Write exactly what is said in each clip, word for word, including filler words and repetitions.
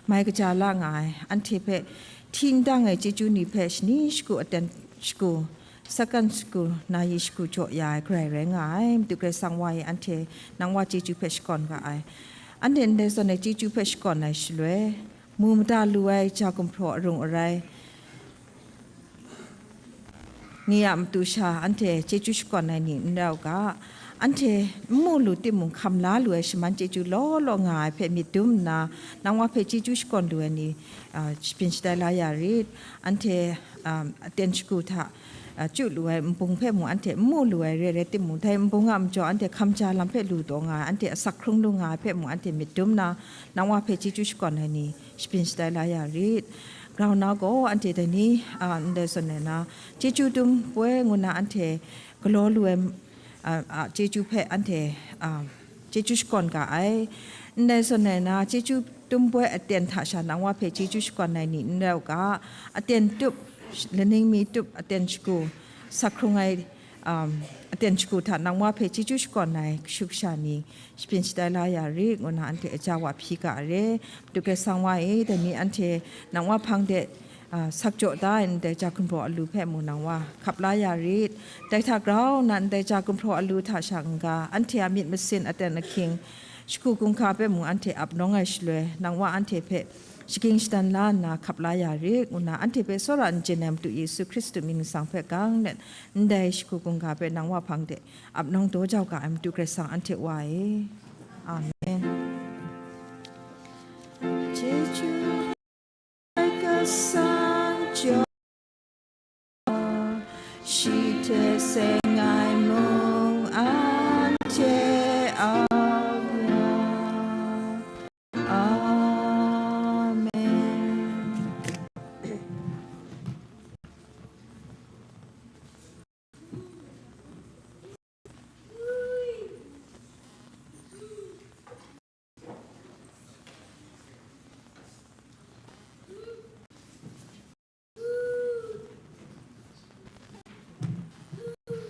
mai kaja la nga ai, anhte hpe hti ndang ai chyeju ni hpe shani shagu aten shagu, sakan shagu, nayi shagu jaw ya ai Karai rai nga ai. Madu Karai Kasang wa e anhte nang wa chyeju hpe shakawn ga ai. Anhte ndai zawn ai chyeju hpe shakawn ai shaloi, mu mada lu ai ja gumhpraw arung arai ni a matu sha anhte chyeju shakawn ai ni n rau ga, anhte n mu lu timung, hkam la lu ai shaman chyeju law law nga ai hpe myit dum nna, nang wa hpe chyeju shakawn lu ai ni, a, shapyin shatai la ya rit. Anhte, a, aten shagu hta, a, chyu lu ai nbung hpe mung anhte n mu lu ai re ai rai timung, dai nbung a majaw anhte hkam ja lam hpe lu taw nga ai, anhte asak hkrung lu nga ai hpe mung anhte myit dum nna, nang wa hpe chyeju shakawn ai ni shapyin shatai la ya rit. Grau na gaw, anhte dai ni, a, ndai zawn ai na, chyeju dum poi ngu na anhte galaw lu ai, a, a, chyeju hpe anhte, a, chyeju shakawn ga ai. Ndai zawn ai na, chyeju dum poi aten hta sha nang wa hpe chyeju shakawn ai ni n rau ga, aten tup, laning mi tup, aten shagu, sak hkrung ai, um, aten shagu hta nang wa hpe chyeju shakawn ai kashu kasha ni shapyin shatai la ya rit, ngu na anhte aja wa hpyi ga ai re. Madu Karai Kasang wa e, dai ni anhte nang wa hpang de, a, sak jaw da ai ndai ja gumhpraw alu hpe mung nang wa hkap la ya rit. Dai hta grau nna ndai ja gumhpraw alu hta sha n-ga, anhte a myit masin aten ahkying, shagu hkungga hpe mung anhte ap nawng ai shaloi, nang wa anhte hpe shaging shadan la nna hkap la ya rit, ngu na anhte hpe tsawra n chyen ai Madu Yesu Hkristu mying lasang hpe gang let, ndai shagu hkungga hpe nang wa hpang de ap nawng daw jau ga ai Madu Karai Kasang anhte wa e. Amen. Chyeju ai Kasang jaw, shi hte seng ai mung anhte au ya. Amen.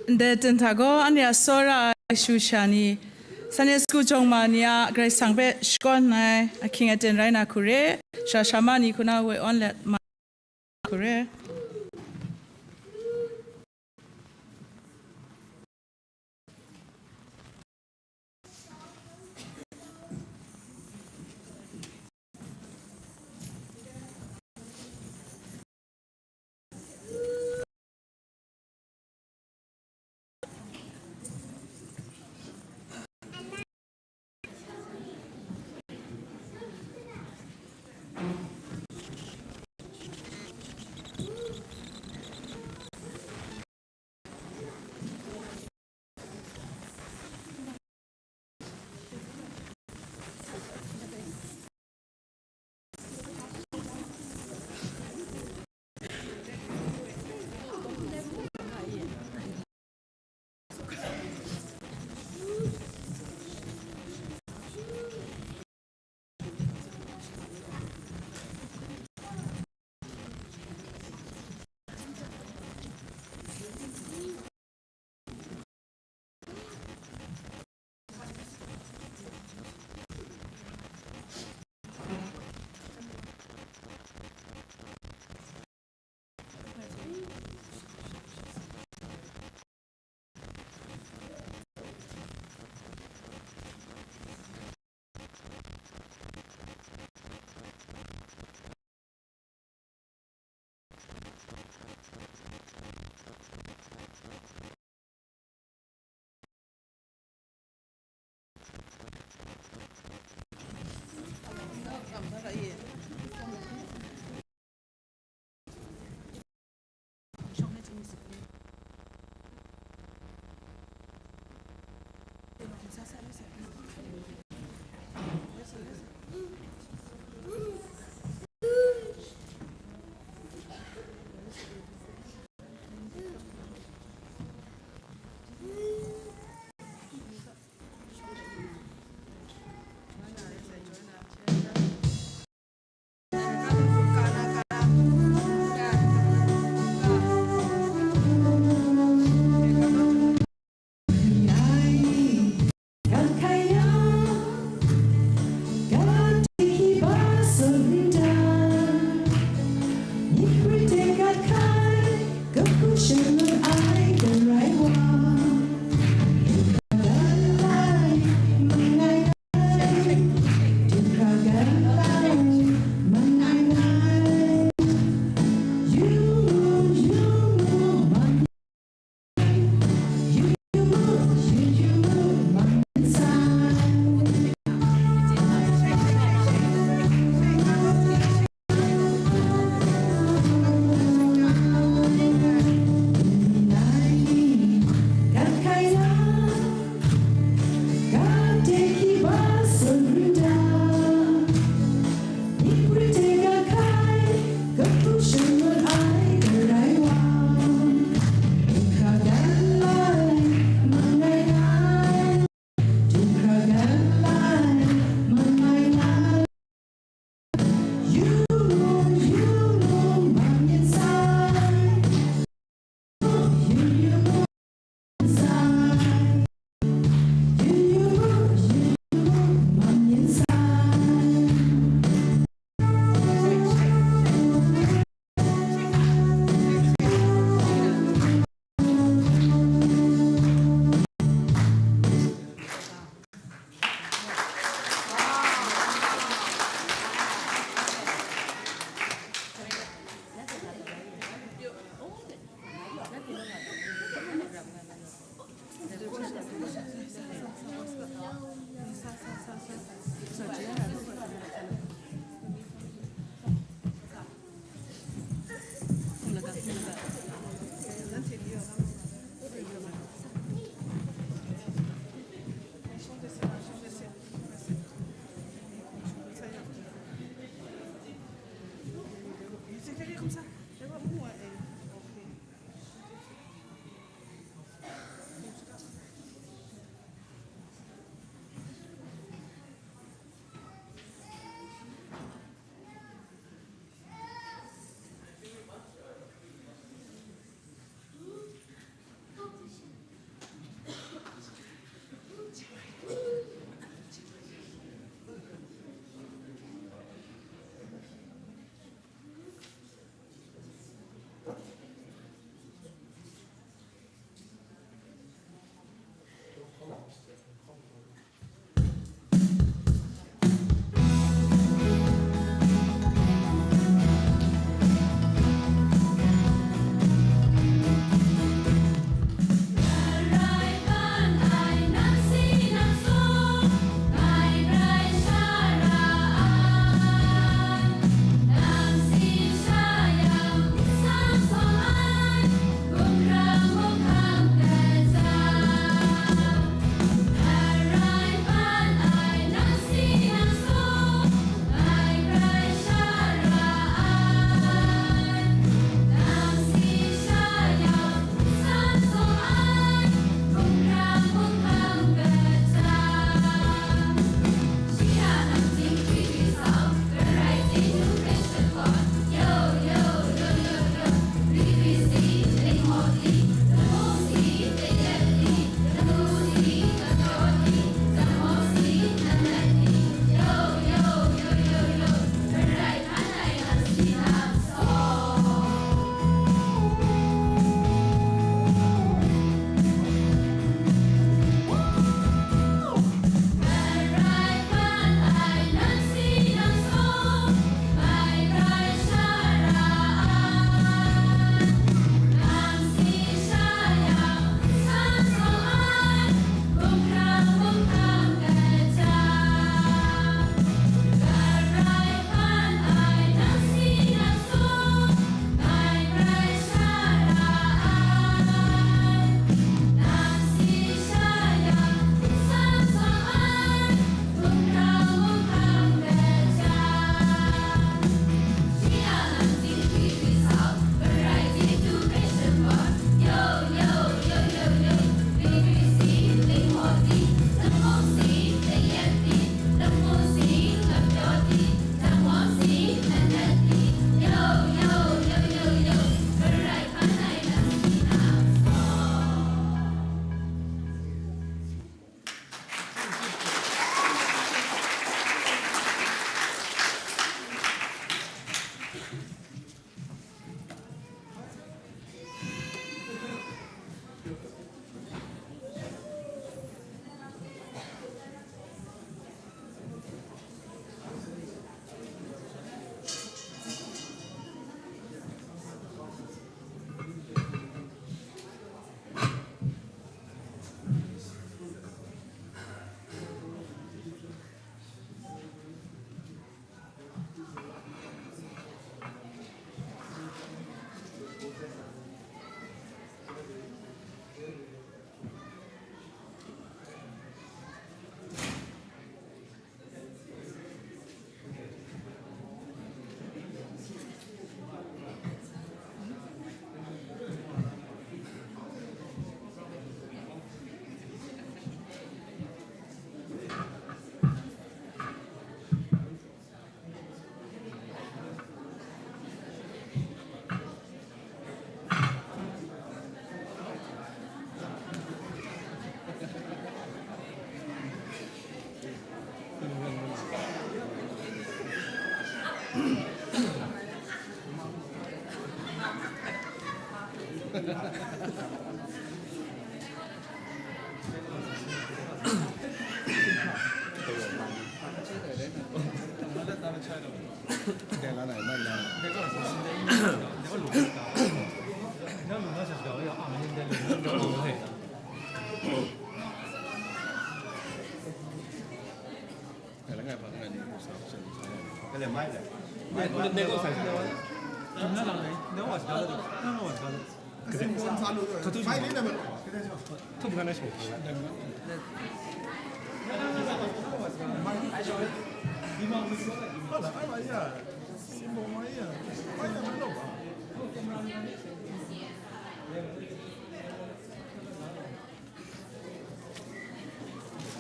Ndai aten hta gaw, anhte a tsawra ai kashu kasha ni, Sunday school jawng ma ni a Karai Kasang hpe shakawn ai ahkying aten rai na hku re, sara sara ma ni hku na woi awn let ma hku re.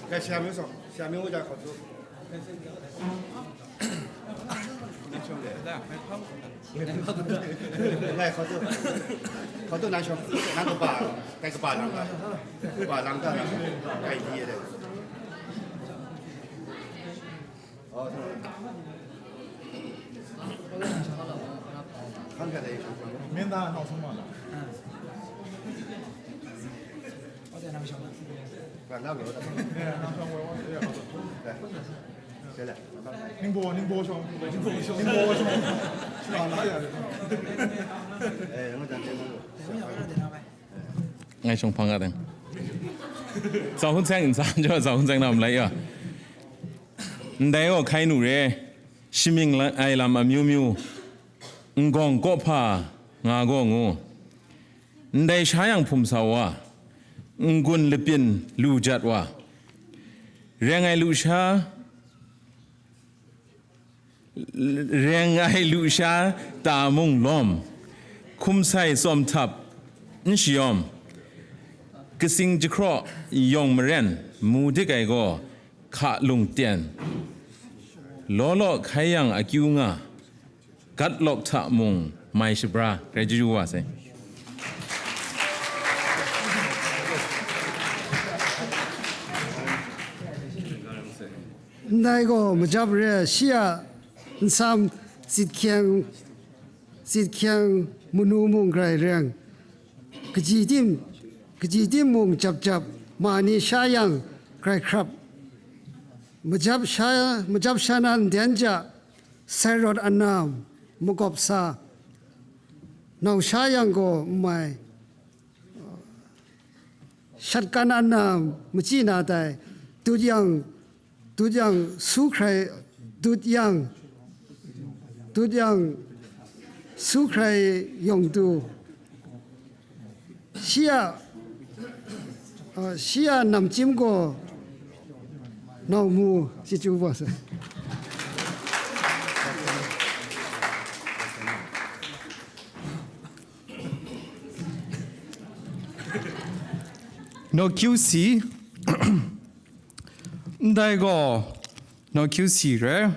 Ga sha myu song, sha myu ja khawtu. Ngai khawtu. Khawtu nang shong, nang kaba, kai kaba lang, kaba lang ta lang, kai di de. Oh, 看看这一场。 Ngai shawng hpang a dang. Zau hun tseng n sa jaw, zau hun tseng na malai ya. Ndai gaw hkai nu re, shamying la-, ai lam amyu myu, n gawng kawhpa nga gaw ngu. Ndai sha yang hpum sa wa, n-gun lapyin lu jat wa, reng ai lusha, reng ai lusha ta mung lawm, hkum sai tsawm htap n shayawm, katsing jahkraw yawng maren mu dik ai gaw hka lung ten, law law hkai yang akyu nga, gat lawk hta mung mai shabra, grai chyeju wa sai. Ndai gaw majap re, shi a nsam sit hkyeng, sit hkyeng manu mung grai reng, kaji tim, kaji tim mung jap jap, ma ni sha yang grai hkrap, majap sha, majap sha na nden ja, sai rawt ana magawp sa, nau sha yang gaw n mai, shat kan ana machyi na tai, tut yang, tut yang su hkrai, tut yang, tut yang su hkrai yawng tu, shi a, a, shi a namchyim gaw nau mu, chyeju wa sai. Naw kyu si, ndai gaw naw kyu si re,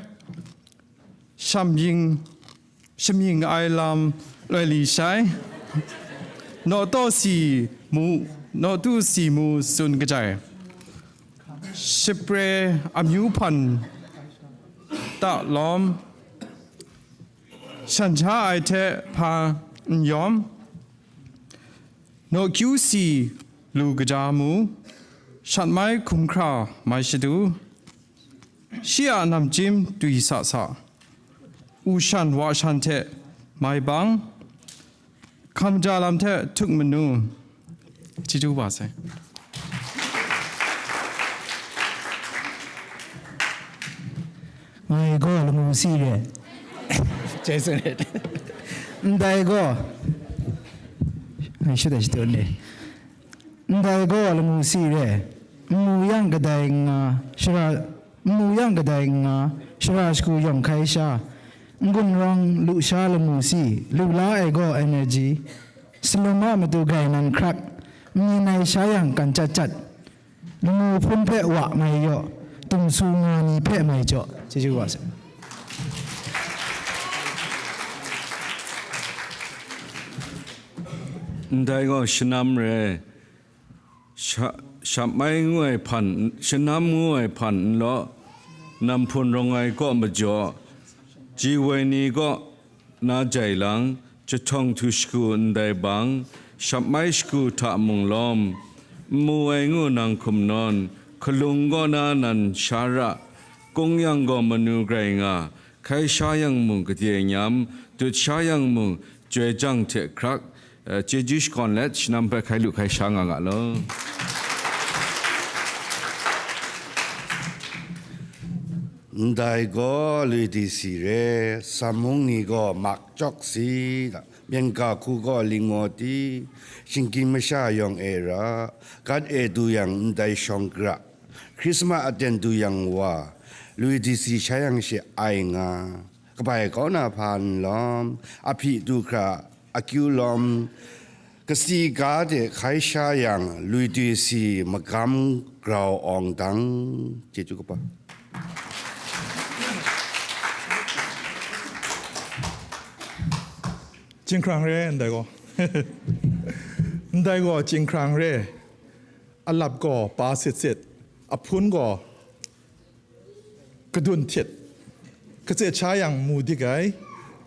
shamying, shamying ai lam loi li shai, naw taw si mu, naw tu si mu tsun kajai, shapre amyu hpan ta lawm, shan sha ai hte hpa n yawm, naw kyu si lu kaja mu, shat mai hkum hkra mai shadu, shi a namchyim twi sa sa, u shan wa shan hte mai bang, hkam ja lam hte htuk manu, chyeju wa sai. Ngai gaw lamu si re. Jason re. Ndai gaw, ngai shut ai shut ai re. Ndai gaw lamu si re. Nmu yang kadai nga, shara, nmu yang kadai nga, shara shagu yawng hkai sha, n-gun rawng lu sha lamu si, lu la ai gaw energy, salum a matu grai nan hkrak, n-yin ai sha yang kan chyat chyat, lamu hpun hpe wa mai yaw, tumsu nga ni hpe mai jaw, chyeju wa sai. Ndai gaw shanam re, sha-, shap mai ngu ai hpan, shanam ngu ai hpan n law, nam hpun rawng ai kaw majaw, Ji woi ni kaw na jai lang, jahtawng htu shagu ndai bang, shap mai shagu hta mung lawm, n mu ai ngu nang hkum nawn, hkalung kaw na nan sha ra, kung yang gaw manu grai nga, hkai sha yang mung kadye nyam, dut sha yang mung joi jang hte hkrak, eh, chyeju shakawn let, shanam hpe hkai lu hkai sha nga nga law. Ndai gaw lui di si re, Samung ni gaw mak chawk si, Myenga hku gaw lingwaw ti, shinggyim masha yawng e ra, gat e du yang ndai shawng gara, Hkrismat aten du yang wa, lui di si sha yang she ai nga, kabai kau na hpa n lawm, a hpyi du hkra, akyu lawm, kasi ga de hkai sha yang, lui di si magam grau awng dang, chyeju kaba. Chyinghkrang re ndai gaw. Ndai gaw chyinghkrang re. A lap gaw pa sit sit. A hpun gaw kadun htit. Katset sha yang mu dik ai.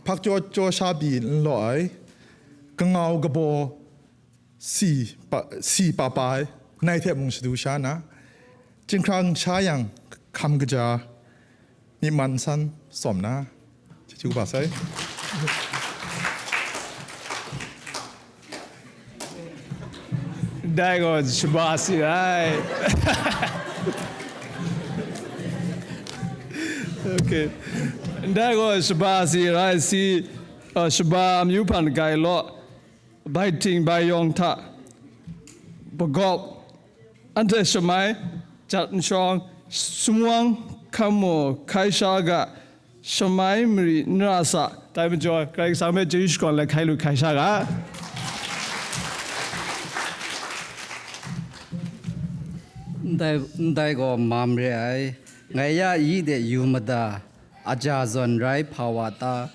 Hpak jaw jaw sha pyi n law ai. Kangau kabaw si pa, si pa pa ai, nai hte mung shadu sha na, chyinghkrang sha yang hkam kaja, myi man san sawm na, chyeju kaba sai. Dai gaw shaba si ai. Okay. Dai gaw shaba si ai si, uh, shaba amyu hpan kai law. Bai ting bai yawng hta, bagawp, anhte shamai, jat nshawng, sumwang, hkamu, hkai sha ga, shamai mari n ra sa, dai majaw, Karai Kasang hpe chyeju shakawn let hkai lu hkai sha ga. Ndai, ndai gaw mam re ai, ngai ya yi de yu mada, aja zawn rai hpa wa ta,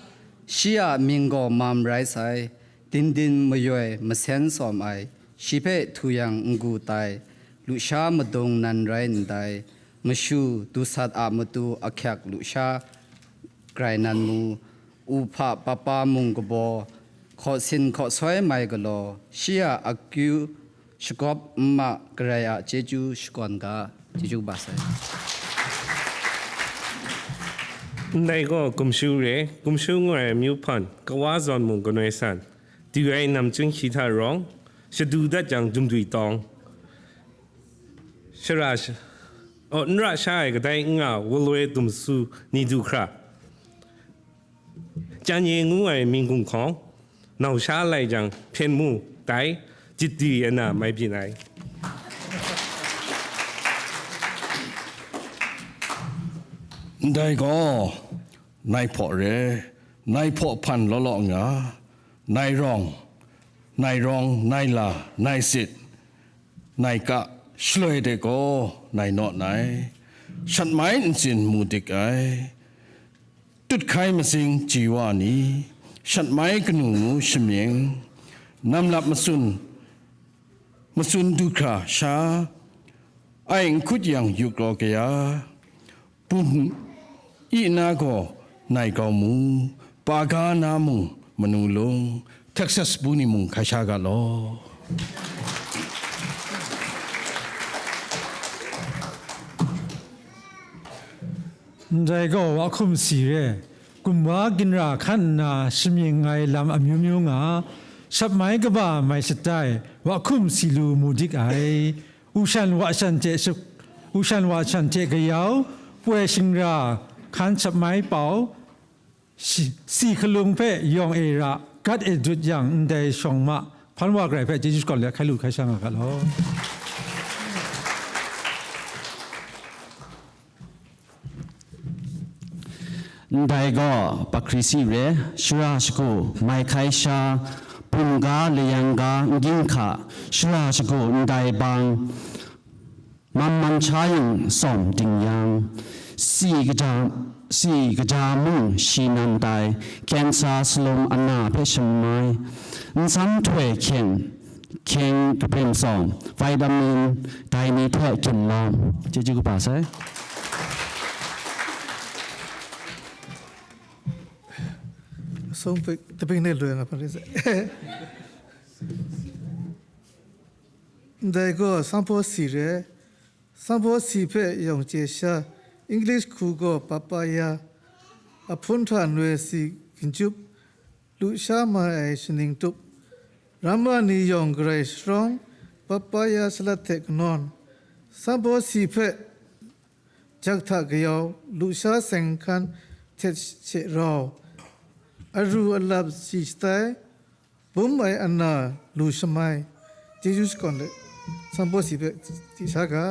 shi a mying gaw mam rai sai, Dindin mayoi masen sawm ai, shi hpe htu yang n-gu tai, lusha madung nan rai ndai, mashu dusat a matu ahkyak lusha grai nan mu, uhpa papa mung kabaw, hkawsin hkawsoi mai galaw, shi a akyu shagawp nma Karai a chyeju shakawn ga, chyeju kaba sai. Ndai gaw gumshu re, gumshu ngu ai myu hpan, kawa zawn mung kanoi san, du ai namchying hkyi hta rawng, shadu dat jang jumdwi tawng, shara sha-, oh, n ra sha ai kadai n nga, waloi dumsu ni du hkra, Chanye ngu ai mying gunhkawng, nau sha lai jang hpyen mu tai, jit di ai na mai byin ai. Ndai gaw, nai hpaw re, nai hpaw hpan law law nga, nai rawng, nai rawng, nai la, nai sit, nai ka, shaloi de gaw, nai naw nai, shat mai ntsin mu dik ai. Tut hkai masing ji wa ni, shat mai kanu ngu shamying, namlap matsun, matsun du hkra sha, ai nkut yang yu kraw kaya, bum i na gaw nai grau mu, pa ga na mung manu lung, Texas bu ni mung hkai sha ga law. Ndai gaw wa hkum si re, kumwa ginra hkan nna shamying ai lam amyu myu nga, shap mai kaba mai shatai, wa hkum si lu mu dik ai. Ushan washan hte shak-, ushan washan hte kayau, poi shingra hkan shap mai pau, shi-, si hkalung hpe yawng e ra, gat e dut yang ndai shawng ma, hpan wa garai hpe chyeju shakawn let hkai lu hkai sha nga ga law. Ndai gaw pakri si re, shara shagu, mai hkai sha, bum ga, layang ga, n ging hka, shara shagu, ndai bang, mam man sha yang sawm ding yang, si kaja, si kaja mung shi nan tai, cancer salum ana hpe shamai, nsan htoi hkyeng, hkyeng kabrim sawm, vitamin, dai ni hte ginlawm, chyeju kaba sai. Song hpe, dabing ne loi nga hpan rai sai. Ndai gaw sanghpaw si re, sanghpaw si hpe yawng chye sha, English hku gaw papaya, ahpun hta noi si ginjup, lusha mai ai shaning tup, ramma ni yawng garai sharawng, papaya salat hte kanawn, sanghpaw si hpe jak hta kayau, lusha seng hkan htet she rau, aru alap si shatai, bum ai ana lu shamai, chyeju shakawn let, sanghpaw si hpe chye sha ga.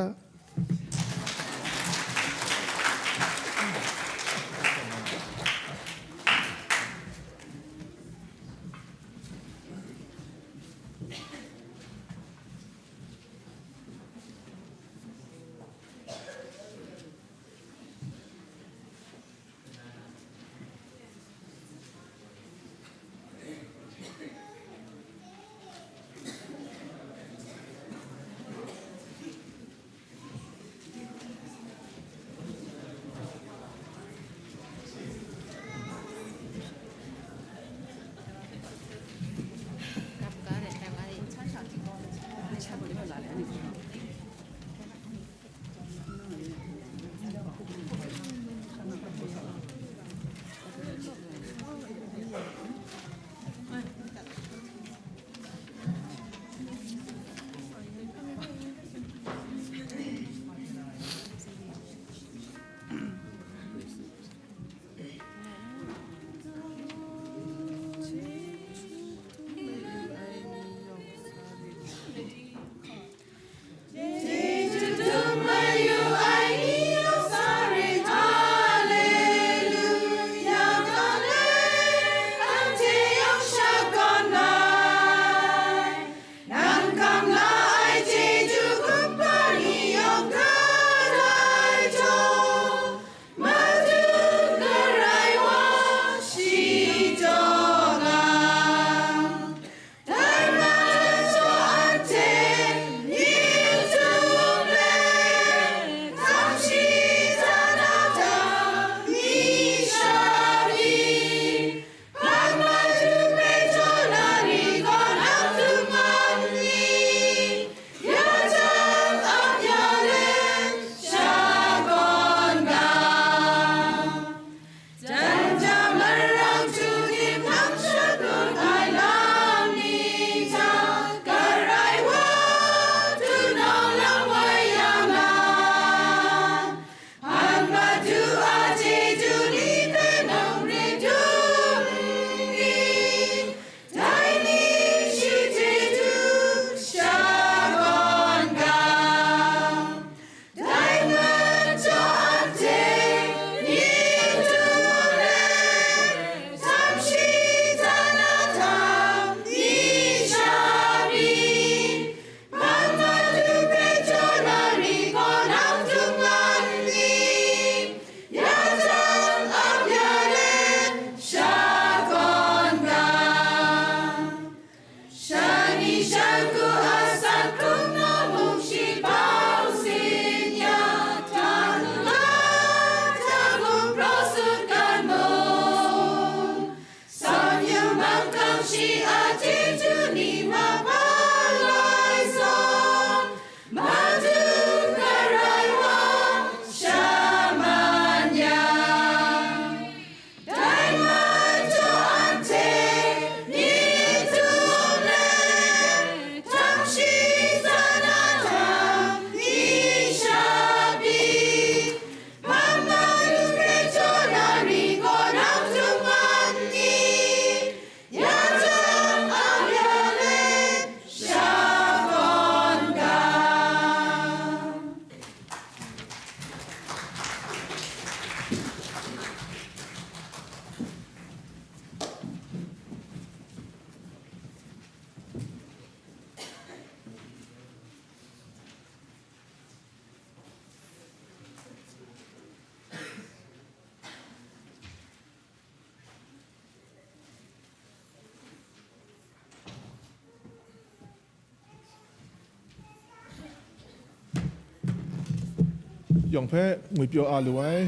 Yawng hpe ngwipyaw a lu ai.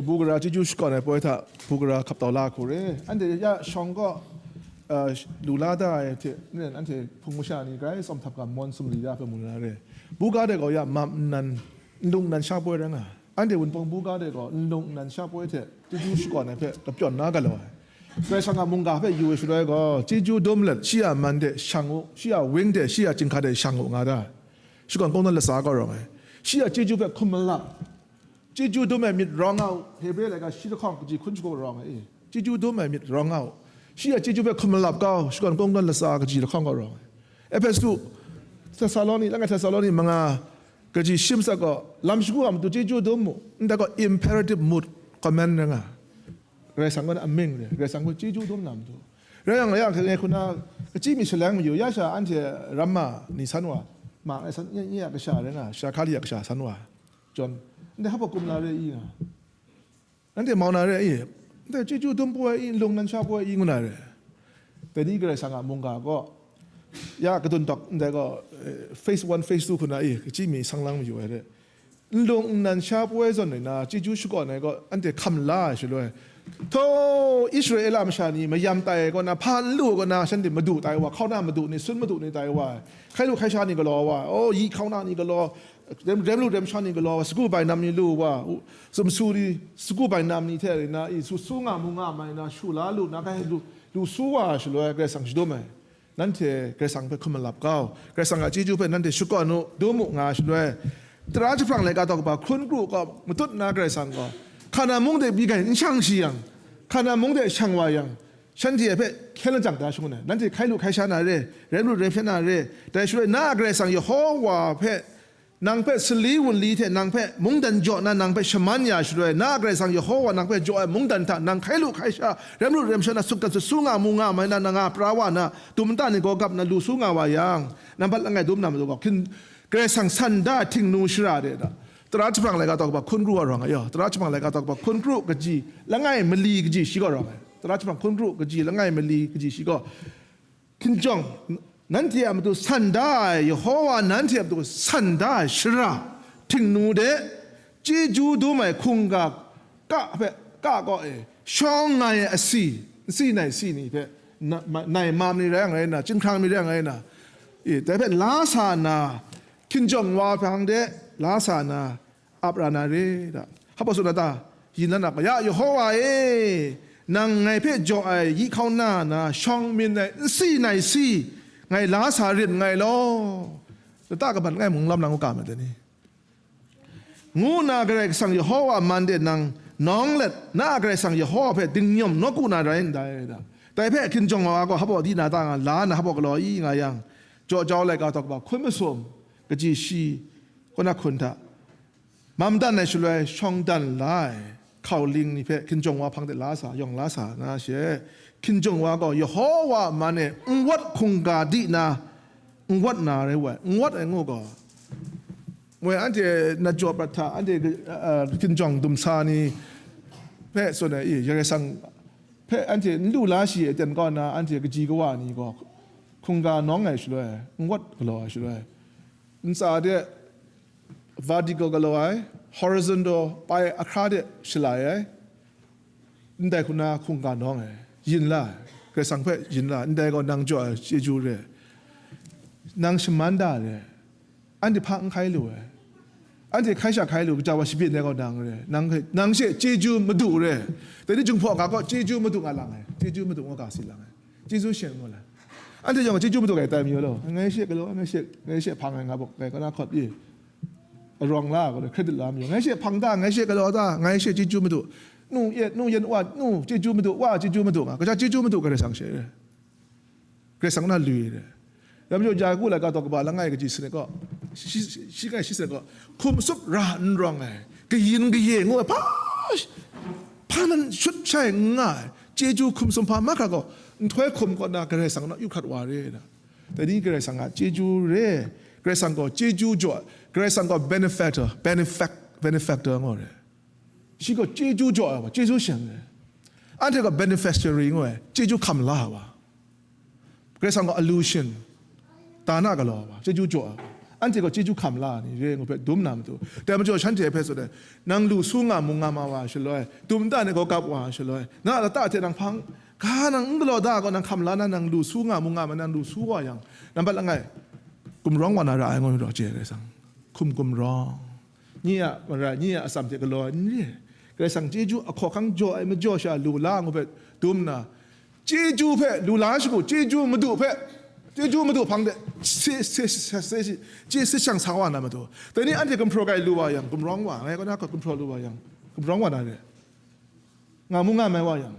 Bugara chyeju shakawn ai poi hta bugara hkap tau la hku re. Anhte ya shawng kaw, uh, lu la da ai hte, nen anhte hpung masha ni grai tsawm htap ga mawn sumri da hpe mu na re. Buga de gaw ya mam nnan, nlung nnan sha poi rai nga. Anhte Wunpawng buga de gaw nlung nnan sha poi hte chyeju shakawn ai hpe lapyawn na galaw ai. Karai Kasang a mungga hpe yu ai shaloi gaw, chyeju dum let, shi a man de shang u, shi a weng de, shi a chyinghka de shang u nga da. Shakawn kungdawn latsa gaw rawng ai. Shi a chyeju hpe hkum malap, chyeju dum ai myit rawng nga u, Hebre laika shi lahkawng kaji hkun shagu rawng ai. Chyeju dum ai myit rawng nga u. Shi a chyeju hpe hkum malap kau, shakawn kungdawn latsa kaji lahkawng gaw rawng ai. Ehpesu, Thesalonika, langai Thesalonika manga kaji shi matsat gaw, lam shagu a matu chyeju dum mu, ndai gaw imperative mood, command rai nga. Karai Kasang kaw na amying re, Karai Kasang gaw chyeju dum na matu. Rai yang, rai yang, ngai hku na, kachyi mi shaleng mayu, ya sha anhte ramma ni san wa, ma ngai san, nye, nye a kasha rai nga, sha hkali a kasha san wa. Chyawm, ndai hpa kum la re i nga. Anhte mau na re i, ndai chyeju dum poi i, nlung nnan sha poi i ngu na re. Dai ni Karai Kasang a mungga gaw, ya kadun dawk ndai gaw, eh, phase one, phase two hku na i, kachyi mi sang lang mayu ai re. Nlung nnan sha poi zawn ai na, chyeju shakawn ai gaw, anhte hkam la ai shaloi, htaw Israela masha ni mayam tai ai kaw na, hpa n lu ai kaw na, shanhte madu tai wa, hkauna madu ni, sun madu ni tai wa, hkai lu hkai sha ni galaw wa, o, yi hkauna ni galaw, rem, rem lu rem sha ni galaw wa, sagu bainam ni lu wa, u, sumsu ni, sagu bainam ni hte rai na, i, su, su nga mu nga mai na, shu la lu na, hkai lu, lu su wa ai shaloi, Karai Kasang shadum ai. Nanhte Karai Kasang hpe hkum malap kau, Karai Kasang a chyeju hpe nanhte shakawn u, dum u nga shaloi, Tara jahprang laika tawk kaba hkun kru kaw matut na Karai Kasang gaw, Hkana mung de byi gai n shang shi yang, Hkana mung de shang wa yang, shanhte hpe hkyen lajang da shangun ai. Nanhte hkai lu hkai sha na re, rem lu rem sha na re, dai shaloi na a Karai Kasang Yehowa hpe, nang hpe sali wunli hte nang hpe mungdan jaw na nang hpe shaman ya shaloi, na a Karai Kasang Yehowa nang hpe jaw ai mungdan hta nang hkai lu hkai sha, rem lu rem sha na, sutgan sut su nga mu nga mai na, nang a pra wa na, dum nta ni gaw gap na lu su nga wa yang, nambat langai dum na matu gaw, hkin, Karai Kasang san da ai htingnu shara de da. Tara jahprang laika tawk kaba hkun kru a rawng ai yaw, Tara jahprang laika tawk kaba hkun kru kaji langai mali kaji shi gaw rawng ai. Tara jahprang hkun kru kaji langai mali kaji shi gaw, hkinjawng, nanhte a matu san da ai, Yehowa nanhte a matu san da ai shara, htingnu de, chyeju dum ai hkungga ka hpe, ka kaw e, shawng nga ai asi, nsi nai si ni hpe, na-, ma-, nai mam ni rai yang rai na, chyinghkrang mi rai yang rai na, e, dai hpe la sa na, hkinjawng wa hpang de la sa na, ap ra na re da. Hpa tsun na ta? Yin la na, ya Yehowa e, nang ngai hpe jaw ai yi hkauna na shawng min ai nsi nai si ngai la sa rit nngai law, lata kaban langai mung lam nang u ga ma dai ni? Ngu nna Karai Kasang Yehowa man de nang nawng let, na a Karai Kasang Yehowa hpe dingnyawm nawku na rai ndai da. Dai hpe hkinjawng wa gaw hpaw di na ta nga, la na hpaw galaw i nga yang, jaw jau laika tawk kaba hkun masum kaji shi, kaw na hkun hta, mam dan ai shaloi shawng dan la ai hkau ling ni hpe hkinjawng wa hpang de la sa, yawng la sa na she, hkinjawng wa gaw Yehowa a man e n wat hkungga di na, n wat na rai wa ai, n wat ai ngu gaw, moi anhte na jaw prat hta, anhte, uh, hkinjawng dum sa ni hpe tsun ai, i, Karai Kasang hpe anhte n lu la shi ai ten kaw na, anhte kaji kawa ni gaw hkungga nawng ai shaloi, n wat galaw ai shaloi, ntsa de vertical galaw ai, horizontal pai ahkra de shalai ai, ndai hku na hkungga nawng ai, yin la ai, Karai Kasang hpe yin la ai, ndai gaw nang jaw ai chyeju re, nang shaman da re, anhte hpa n hkai lu ai, anhte hkai sha hkai lu, kaja wa shabyin ai gaw nang re, nang, nang she chyeju madu re, dai ni Jinghpaw ga gaw chyeju madu nga lang ai, chyeju madu nga ga si lang ai. Chyeju shin ngu la. Anhte yawng chyeju madu gai tai mayu law, ngai she galaw, ngai she, ngai she hpang ai nga buk, ngai kaw na hkawt i, arawng la, gaw credit la mayu, ngai she hpang ta, ngai she galaw ta, ngai she chyeju madu, nu, ye, nu, yen, wa, nu, chyeju madu, wa, chyeju madu nga, kaja chyeju madu Karai Kasang she, Karai Kasang na lui re. Ram jaw ja ku laika tawk kaba langai kaji sanit gaw, shi, shi, shi ngai shi sanit gaw, hkum tsup ra n rawng ai, kayin kaye ngu ai, hpa, hpa nan shut shai n nga ai, chyeju hkum sumhpa mahkra gaw, nhtoi hkum kaw na Karai Kasang naw yu hkrat wa re na. Dai ni Karai Kasang a chyeju re, Karai Kasang gaw chyeju jaw, Karai Kasang gaw benefactor, benefac-, benefactor ngu re. Shi gaw chyeju jaw ai wa, chyeju shin re. Anhte gaw beneficiary ngu ai, chyeju hkam la ai wa. Karai Kasang gaw allusion, ta na galaw ai wa, chyeju jaw ai wa. Anhte gaw chyeju hkam la ni re ngu hpe dum na matu. Dai majaw shanhte hpe tsun ai, nang lu su nga mu nga ma wa shaloi, dum nta ni gaw gap wa shaloi, na lata hte nang hpang, ga nang n galaw da gaw nang hkam la na, nang lu su nga mu nga ma, nang lu su wa yang, nambat langai, gumrawng wa na ra ai ngu raw chye Karai Kasang. Hkum gumrawng. Nye a mara, nye a atsam hte galaw ai n re. Karai Kasang chyeju ahkaw ahkang jaw ai majaw sha lu la ngu hpe dum nna, chyeju hpe lu la shagu, chyeju Madu hpe, chyeju Madu hpang de, se, se, se, se, se, chye se shang sa wa na matu. Dai ni anhte gumhpraw gai lu wa yang, gumrawng wa, ngai kaw na hkawt gumhpraw lu wa yang, gumrawng wa na re. Nga mu nga mai wa yang,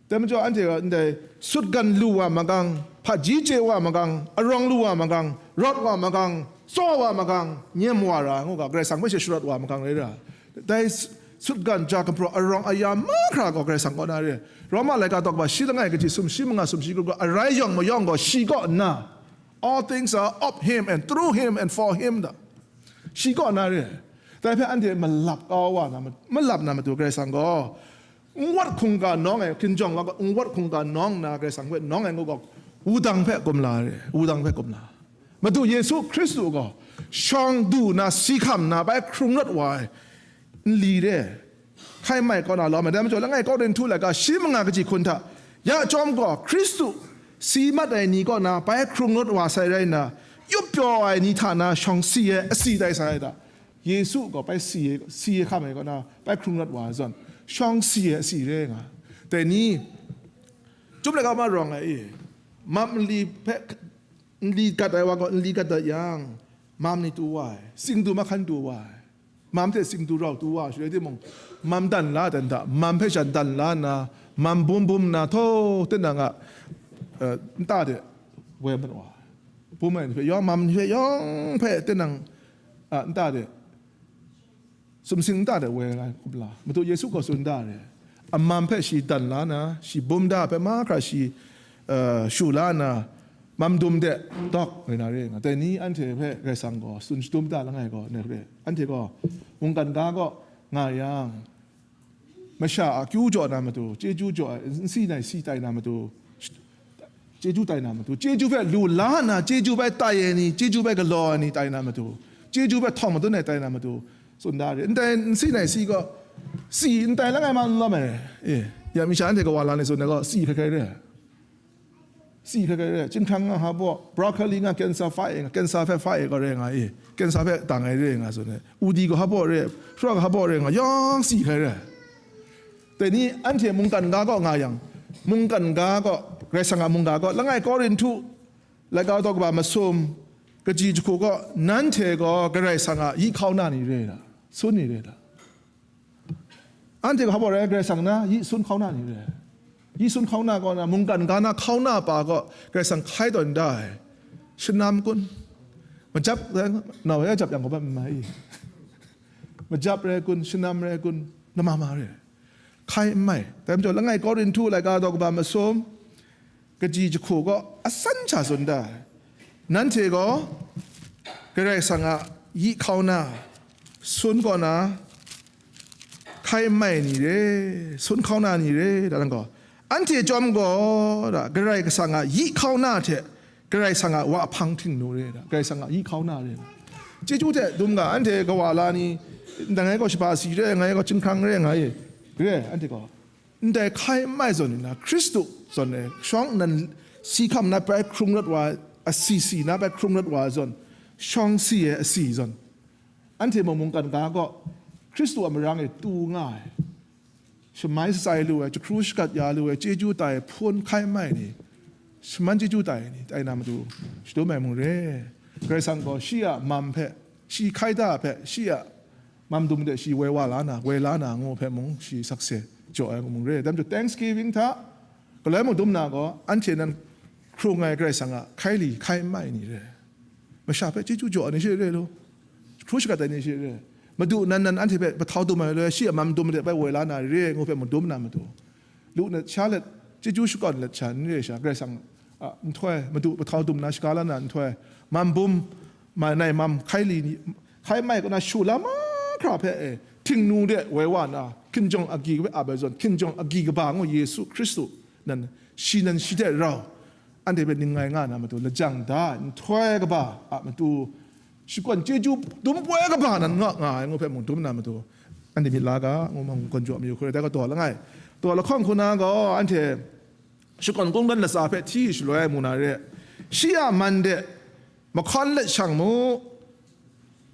dai majaw anhte gaw ndai sutgan lu wa magang, hpaji chye wa magang, arawng lu wa magang, rawt wa magang, tsaw wa magang, nyem wa ra ngu ga, Karai Kasang hpe she sharawt wa magang rai ra. Dai sutgan ja gumhpraw arawng aya mahkra gaw Karai Kasang kaw na re. Roma laika daw kaba shi langai kaji sumshi manga sumshi kru gaw arai yawng mayawng gaw shi kaw nna, all things are of him and through him and for him da. Shi kaw na re. Dai hpe anhte malap kau wa na ma-, malap na matu Karai Kasang gaw, nwat hkungga nawng e, hkinjawng wa gaw, nwat hkungga nawng nna Karai Kasang hpe nawng ai ngu gaw, wudang hpe gumla re, wudang hpe gumla. Madu Yesu Hkristu gaw, shawng du na, si hkam na, bai hkrung rawt wa ai nli re, hkai mai kaw na lawm ai. Dai majaw, langai Korinhtu laika shi manga kaji hkun hta, ya chyawm gaw, Hkristu si mat ai ni kaw na, bai hkrung rawt wa sai rai nna, yup pyaw ai ni hta na shawng si ai, asi tai sai ai ta? Yesu gaw bai si ai, si ai hkam ai kaw na, bai hkrung rawt wa ai zawn, shawng si ai asi re nga. Dai ni, chyum laika ma rawng ai i, mam nli hpe, nli gat ai wa gaw nli gat dat yang, mam ni tu wa ai, singdu mahkan tu wa ai, mam hte singdu rau tu wa ai, shaloi timung, mam dan la dan da, mam hpe jan dan la nna, mam bum bum nna, htaw, tinang a, eh, nta de woi mat wa ai. Bum ai ni hpe yawng, mam ni hpe yawng hpe tinang a nta de, sumsing nta de woi ai kumla, Madu Yesu gaw tsun da re. Amam hpe shi dan la na, shi bum da hpe mahkra shi, eh, shu la na, mam dum de dawk rai na re nga. Dai ni anhte hpe Karai Kasang gaw tsun shadum da langai gaw, ne hpe, anhte gaw mungkan ga kaw nga yang, masha a akyu jaw na matu, chyeju jaw ai, nsi nai si tai na matu, chyeju tai na matu, chyeju hpe lu la nna, chyeju bai tai ai ni, chyeju bai galaw ai ni tai na matu, chyeju hpe htawng madun ai tai na matu, tsun da re. Ndai nsi nai si gaw, si n tai langai ma n lawm ai. E, ya mi sha anhte kawa la ni tsun ai gaw, si hkrai hkrai re. Si hkrai hkrai re, chyinghkrang nga hpa baw, broccoli nga cancer hpa e nga, cancer hpe hpa e gaw re nga e, cancer hpe dang ai re nga tsun ai, udi gaw hpa baw re, hpra gaw hpa baw re nga, yawng si hkrai re. Dai ni anhte mungkan ga kaw nga yang, mungkan ga kaw, Karai Kasang a mungga kaw, langai Korinhtu laika daw kaba masum, kaji jahku kaw, nanhte gaw Karai Kasang a yi hkau na ni re da, sun ni re da? Anhte gaw hpa baw rai, Karai Kasang na yi sun hkau na ni re? Yi sun hkau na kaw na, mungkan ga na hkau na pa kaw Karai Kasang hkai tawn da ai. Shanam kun? Majap rai, nau ya jap yang gaw bai n mai i. Majap rai kun, shanam rai kun, lama ma re. Hkai n mai. Dai majaw, langai Korinhtu laika daw kaba masum, kaji jahku kaw asan sha tsun da ai. Nanhte gaw Karai Kasang a yi hkau na, sun kaw na, hkai n mai ni re, sun hkau na ni re, da lang gaw, anhte chyawm gaw, da, Karai Kasang a yi hkau na hte Karai Kasang a wa hpang htingnu re, da, Karai Kasang a yi hkau na re. Chyeju hte dum ga, anhte kawa la ni, ndai ngai gaw shaba si re, ngai gaw chyinghkrang re, ngai re, anhte gaw. Ndai hkai n mai zawn nna, Hkristu zawn e shawng nnan si hkam na bai hkrung rawt wa, asi si na bai hkrung rawt wa zawn, shawng si ai asi zawn, anhte mung mungkan ga kaw Hkristu a marang e tu nga ai, shamai shatsai lu ai, jahkru shagat ya lu ai, chyeju tai hpun hkai n mai ni, shaman chyeju tai ni, tai na matu shadum ai mung re. Karai Kasang gaw shi a mam hpe, shi hkai da hpe, shi a mam dum de shi woi wa la na, woi la na ngu hpe mung shi sakse jaw ai mung re. Dai majaw Thanksgiving hta galoi mung dum na gaw, anhte nan hkrung ai Karai Kasang a hkai li hkai n mai ni re. Masha hpe chyeju jaw ai ni she re lu, hkru shagat ai ni she re. Madu nan nan anhte hpe pahtau dum ai loi, shi a mam dum de bai woi la na re ngu hpe mung dum na matu, lu let sha let, chyeju shakawn let sha n re sha, Karai Kasang a nhtoi, Madu pahtau dum na shaga la na nhtoi, mam bum, ma nai mam hkai li ni, hkai mai kaw na shu la mahkra hpe e, htingnu de woi wa na, hkinjawng agyi hpe ap ai zawn, hkinjawng agyi kaba ngu Yesu Hkristu nan, shi nan shi hte rau, anhte hpe ning ngai nga na matu, lajang da ai nhtoi kaba a matu, shakawn chyeju dum poi kaba nan nga nga ai ngu hpe mung dum na matu, anhte myit la ga, ngu ma ngu gawn jaw mayu hkru ai, dai gaw taw langai. Taw lahkawng hku na gaw, anhte shakawn kungdawn latsa hpe hti shaloi mu na re, shi a man de mahkawn let shang mu,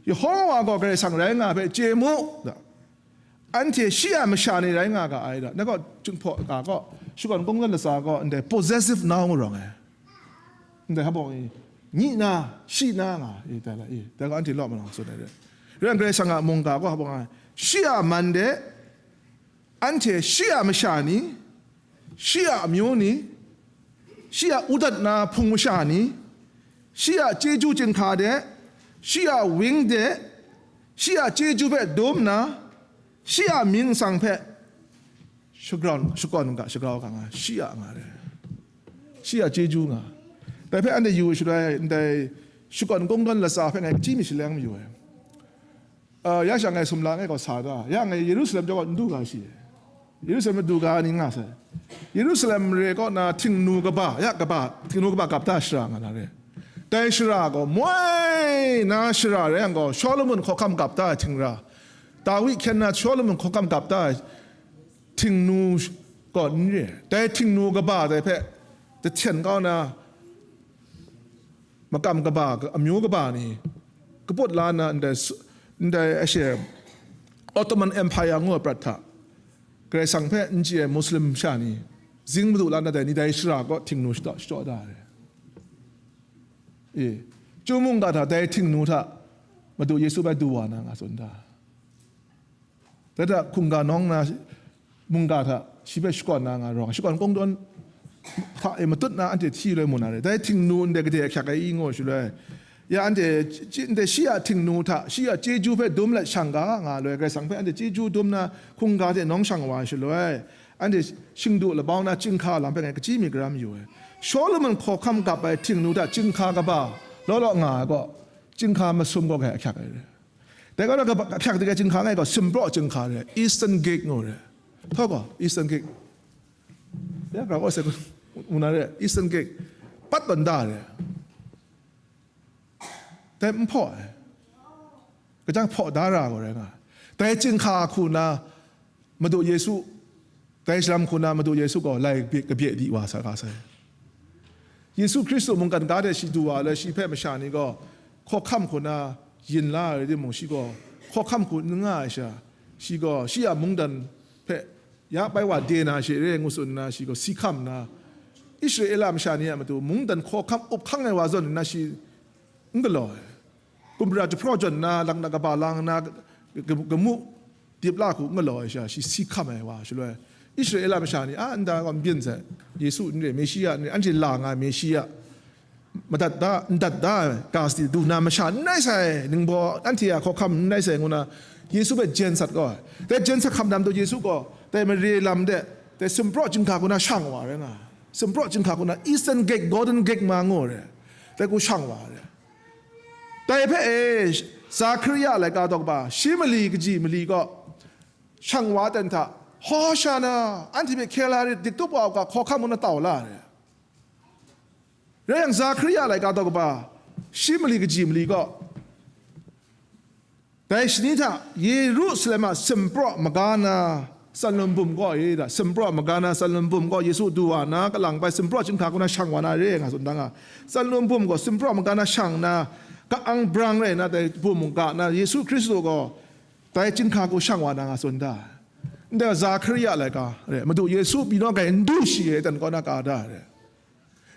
Yehova gaw Karai Kasang rai nga hpe chye mu, anhte shi a masha ni rai nga ga ai da. Na gaw, Jinghpaw ga gaw, shakawn kungdawn latsa gaw, ndai possessive noun rawng ai. Ndai hpa bawng e, nyi na, shi na nga, e, tai la, e, dai gaw anhte law malang tsun ai re. Rai yang, Karai Kasang a mungga gaw hpa bawng ai, shi a man de, anhte shi a masha ni, shi a amyu ni, shi a udat na hpung masha ni, shi a chyeju chyinghka de, shi a wang de, shi a chyeju hpe dum nna, shi a mying nsang hpe shagrawn, shakawn ga, shagrau ga nga, shi a nga re. Shi a chyeju nga. Dai hpe anhte yu shaloi, ndai shakawn kungdawn latsa hpe ngai hkye mi shaleng mayu ai. Uh, ya sha ngai sumla ngai gaw sa da, ya ngai Yerusalem jaw gaw n du ga shi. Yerusalem du ga ni nga sai. Yerusalem re kaw na htingnu kaba, ya kaba, htingnu kaba kap da shara nga na re. Dai shara gaw moi na shara rai yang gaw, Shawlumon hkawhkam kap da ai htingra, Dawi hkyen na Shawlumon hkawhkam kap da ai htingnu gaw n re. Dai htingnu kaba dai hpe jahten kau na makam kaba, amyu kaba ni kaput la nna, ndai su-, ndai ashe Ottoman Empire ngu ai prat hta, Karai Kasang hpe n chye ai Muslim sha ni zing madu la nna, dai ni dai shara kaw htingnu shachyaw, shachyaw da ai. E, Chyu mungga hta dai htingnu hta Madu Yesu bai du wa na nga tsun da. Dai hta hkungga nawng na mungga hta shi hpe shakawn na nga rawng, shakawn kungdawn hta e matut na anhte hti loi mu na re. Dai htingnu ndai gade ahkyak ai i ngu shaloi, ya anhte, chi-, ndai shi a htingnu hta, shi a chyeju hpe dum let shang ga nga loi, Karai Kasang hpe anhte chyeju dum na hkungga hte nawng shang wa ai shaloi, anhte shingdu labau na chyinghka lam hpe ngai kachyi mi gara mayu ai. Shawlumon hkawhkam kap ai htingnu hta chyinghka kaba law law nga ai gaw, chyinghka masum gaw ngai ahkyak ai re. Dai gaw na, kaba, ahkyak dai chyinghka ngai gaw, sumpraw chyinghka re, Eastern Gate ngu re. Htaw gaw, Eastern Gate. Ya, grau gaw se, ngu na re, Eastern Gate. Pat tawn da re. Dai n hpaw ai. Kajang hpaw da ra gaw rai nga. Dai chyinghka hku na, Madu Yesu, dai shalam hku na Madu Yesu gaw lai bye, kabye di wa sa ga sai. Yesu Hkristu mungkan ga de shi du wa le, shi hpe masha ni gaw hkawhkam hku na yin la ai rai timung, shi gaw hkawhkam hku n nga ai sha, shi gaw shi a mungdan hpe ya bai wa de na she re ngu tsun nna, shi gaw si hkam nna, Israela masha ni a matu mungdan hkawhkam up hkang ai wa zawn nna shi n galaw ai. Gumra jahpraw jawn nna, laknak kaba lang nna, ga-, gamu dip la hku n galaw ai sha, shi si hkam ai wa shaloi, Israela masha ni, a, nda gaw n byin sai, Yesu n re, Meshiya n re, anhte la nga ai Meshiya, madat da, n dat da ai, ga sadi du na masha n rai sai, ningbaw anhte a hkawhkam n rai sai, ngu na, Yesu hpe jen sat gaw ai. Dai jen sat hkam na matu Yesu gaw, dai mare lam de, dai sumpraw chyinghka hku na shang wa rai nga ai. Sumpraw chyinghka hku na Eastern Gate, Golden Gate ma ngu ai re, dai hku shang wa ai re. Dai hpe e, Zakaria laika daw kaba, shi mali kaji mali gaw, shang wa ten hta, Hoshana, anhte hpe hkye la rit, diktup wa u ga, hkawhkam ngu na tau la ai re. Rai yang, Zakaria laika daw kaba, shi mali kaji mali gaw, dai shani hta Yerusalem a sumpraw maga na, Tsanlun bum gaw e da, sumpraw maga na Tsanlun bum gaw Yesu du wa na, kalang bai sumpraw chyinghka hku na shang wa na re nga tsun da nga. Tsanlun bum gaw sumpraw maga na shang na, ka-ang brang rai na, dai bum ga na Yesu Hkristu gaw dai chyinghka hku shang wa na nga tsun da. Ndai Zakaria laika re, Madu Yesu pyi naw grai n du shi e, ten kaw na ka da re.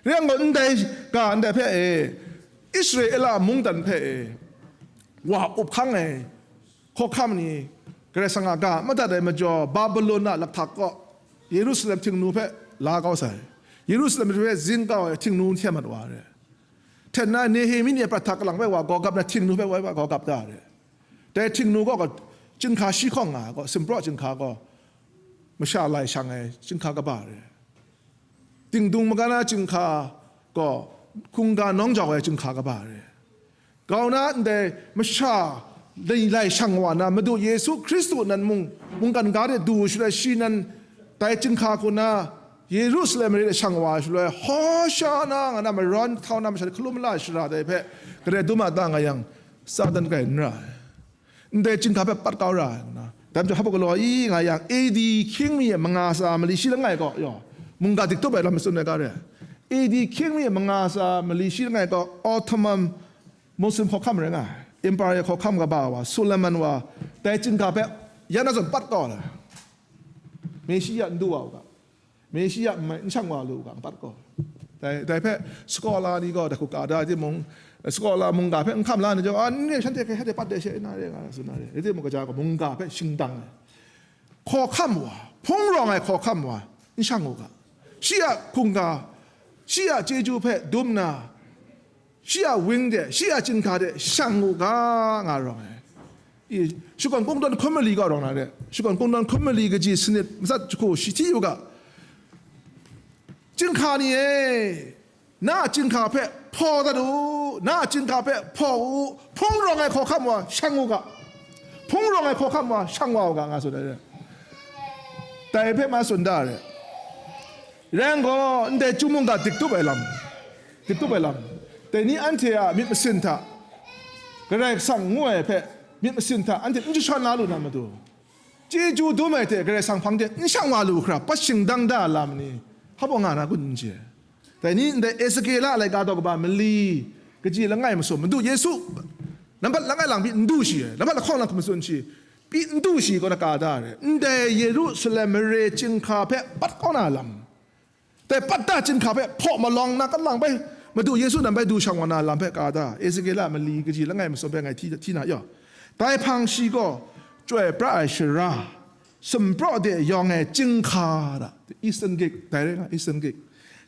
Rai yang gaw, ndai ga ndai hpe e, Israela mungdan hpe e, wa up hkang ai hkawhkam ni, Karai Kasang a ga madat ai majaw, Babilon a lahtak kaw Yerusalem htingnu hpe la kau sai. Yerusalem hpe zing kau ai htingnu hte mat wa ai. Hten na Nehemi ni a prat hta kalang bai wa gawgap na htingnu hpe woi wa gawgap da ai. Dai htingnu gaw, gaw chyinghka shi hkawng nga ai gaw, sumpraw chyinghka gaw, masha lai shang ai chyinghka kaba re. Dingdung maga na chyinghka gaw, hkungga nawng jau ai chyinghka kaba re. Grau na ndai masha lai, lai shang wa na, Madu Yesu Hkristu nan mung, mungkan ga de du shaloi, shi nan dai chyinghka hku na Yerusalem mare de shang wa shaloi, Hoshana nga na marawn htau na masha hkalum la shara dai hpe, kadai dum a ta nga yang, Satan kai n ra ai. Ndai chyinghka hpe pat kau ra ai, ngu na. Dai majaw, hpa galaw i nga yang, A D hkying mi e manga sa mali shi langai kaw, yaw, mungga diktup ai lam tsun ai ga re. A D hkying mi e manga sa mali shi langai kaw, Ottoman Muslim hkawhkam rai nga ai, Empire hkawhkam kaba wa, Suleiman wa, dai chyinghka hpe yan na zawn pat kau la. Meshiya n du wa u ga, Meshiya n mai, n shang wa lu u ga, n pat kau. Dai, dai hpe scholar ni gaw, dai hku ka da timung, scholar mungga hpe n hkam la ni jaw, a, n re, shanhte hkrai shanhte pat de she, na re, nga tsun na re. Rai timung, kaja gaw mungga hpe shingdang ai hkawhkam wa, hpung rawng ai hkawhkam wa, n shang u ga. Shi a hkungga, shi a chyeju hpe dum na, shi a wing de, shi a chyinghka de shang u ga, nga rawng ai. I, shakawn kungdawn hkun mali gaw rawng na re. Shakawn kungdawn hkun mali kaji sanit matsat jahku shi hti u ga. Chyinghka ni e, na a chyinghka hpe hpaw dat u, na a chyinghka hpe hpaw u, hpung rawng ai hkawhkam wa shang u ga. Hpung rawng ai hkawhkam wa shang wa u ga, nga tsun ai re. Dai hpe ma tsun da re. Rai yang gaw, ndai chyum mungga diktup ai lam, diktup ai lam, dai ni anhte a myit masin hta, Karai Kasang ngu ai hpe myit masin hta anhte n jashawn la lu na matu, chyeju dum ai hte Karai Kasang hpang de n shang wa lu hkra, pat shingdang da lam ni, hpa baw nga na kun n chye. Dai ni ndai Ezekiela laika daw kaba mali kaji langai masum, Madu Yesu nambat langai lang pyi n du shi ai, nambat lahkawng lang hkum tsun shi, pyi n du shi kaw na ka da ai. Ndai Yerusalem mare chyinghka hpe pat kau na lam, dai pat da chyinghka hpe hpaw malawng na kalang bai, Madu Yesu nan bai du shang wa na lam hpe ka da, Ezekiela mali kaji langai masum hpe ngai hti, hti na yaw. Dai hpang shi gaw, chyoi pra ai shara, sumpraw de yawng ai chyinghka da, Eastern Gate, dai rai nga, Eastern Gate.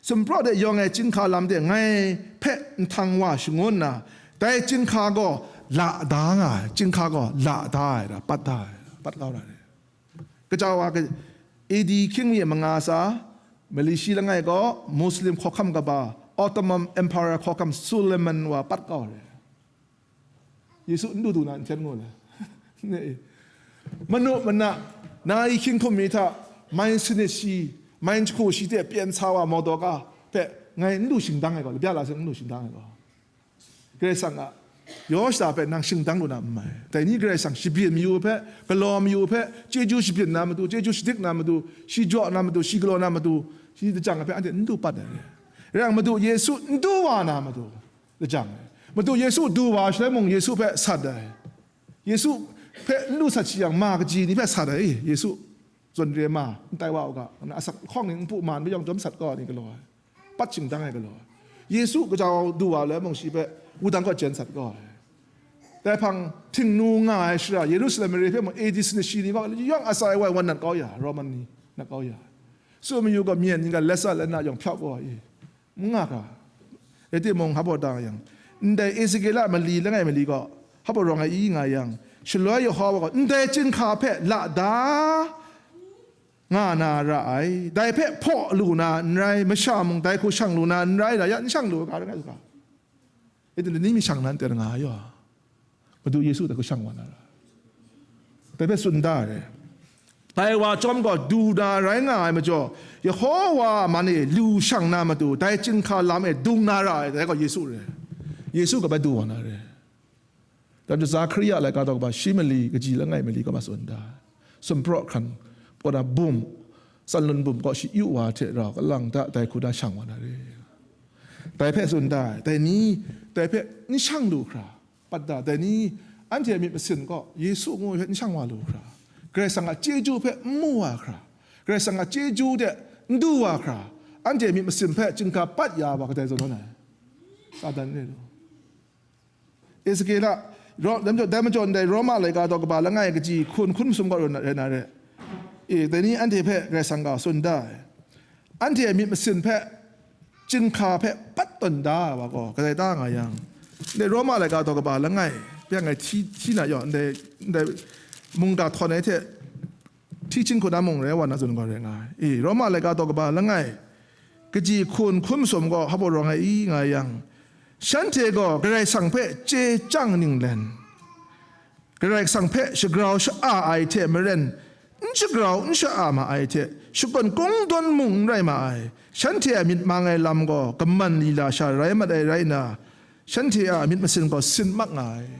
Sumpraw de yawng ai chyinghka lam de ngai hpe nhtang wa shangun na, dai chyinghka gaw la da nga ai, chyinghka gaw la da ai da, pat da ai, pat kau da ai. Kaja wa, A D hkying mi manga sa, mali shi langai gaw, Muslim hkawhkam kaba, Ottoman Empire hkawhkam Suleiman wa pat kau ai. Yesu n du du na n hten ngu le. Ne e. Manu mana, na i hkying hkum mi hta, mai sanit shi, mai jahku shi hte pyen sa wa mawdaw ga hpe, ngai n du shingdang ai gaw, labya la seng n du shingdang ai gaw. Karai Kasang a yaw shada hpe nang shingdang lu na n mai. Dai ni Karai Kasang shabyin mayu hpe, galaw mayu hpe, chyeju shabyin na matu, chyeju shadik na matu, shi jaw na matu, shi galaw na matu, shi lajang hpe anhte n du pat ai. Rai yang Madu Yesu n du wa na matu, lajang ai. Madu Yesu du wa shaloi mung Yesu hpe sat ai. Yesu hpe n lu sat shi yang, ma kaji ni hpe sat ai, Yesu zawn re ma, n tai wa u ga, nna asak lahkawng ni npu ma n mayawng chyawm sat kau ai ni galaw ai, pat shingdang ai galaw ai. Yesu kaja du wa lai mung shi hpe wudang kaw jen sat kau ai. Dai hpang htingnu nga ai shara, Yerusalem mare hpe mung A D sanit shi ni wa, yawng asa ai wai wan nat kau ya, Roman ni nat kau ya. Tsun mayu gaw, myen yin ga, lesa lana yawng hpyak kau ai. N nga ga. Rai timung, hpa baw da nga yang, ndai Ezekiela mali langai mali gaw, hpa baw rawng ai i nga yang, shaloi Yehova gaw ndai chyinghka hpe la da nga na ra ai, dai hpe hpaw lu na n rai, masha mung dai hku shang lu na n rai, la ya n shang lu ga, rai nga u ga. Rai timung, ni mi shang na n ten nga ai yaw. Madu Yesu dai hku shang wa na ra. Dai hpe tsun da ai. Dai wa chyawm gaw du na rai nga ai majaw, Yehova a man e lu shang na matu, dai chyinghka lam e dung na ra ai, dai gaw Yesu re. Yesu kabai du wa na re. Dai majaw Zakaria laika daw kaba shi mali, kaji langai mali kaw ma tsun da ai. Sumpraw hkran, kaw na bum, tsanlun bum kaw shi yu wa hte rau kalang da dai hku na shang wa na re. Dai hpe tsun da ai. Dai ni, dai hpe n shang lu hkra, pat da, dai ni, anhte a myit masin gaw Yesu ngu ai hpe n shang wa lu hkra, Karai Kasang a chyeju hpe n mu wa hkra, Karai Kasang a chyeju de n du wa hkra, anhte a myit masin hpe chyinghka pat ya wa kadai zawn ai? Satan re lu. Ezekiela, Ro-, dai majaw, dai majaw ndai Roma laika daw kaba langai kaji hkun hkun masum gaw rai na re. E, dai ni anhte hpe Karai Kasang gaw tsun da ai. Anhte a myit masin hpe, chyinghka hpe pat tawn da ai wa gaw, kadai ta nga yang, ndai Roma laika daw kaba langai, bai ngai hti, hti na yaw, ndai, ndai mungga htawn ai hte, hti chying hku na mung rai wa na zawn gaw rai nga ai. E, Roma laika daw kaba langai, kaji hkun hkun masum gaw hpa baw rawng ai i nga yang, shanhte gaw Karai Kasang hpe chye chyang ninglen, Karai Kasang hpe shagrau sha-a ai hte maren, n shagrau n sha-a ma ai hte, shakawn kungdawn mung n rai ma ai, shanhte a myit mang ai lam gaw kaman lila sha rai mat ai rai nna, shanhte a myit masin gaw sin mak nga ai.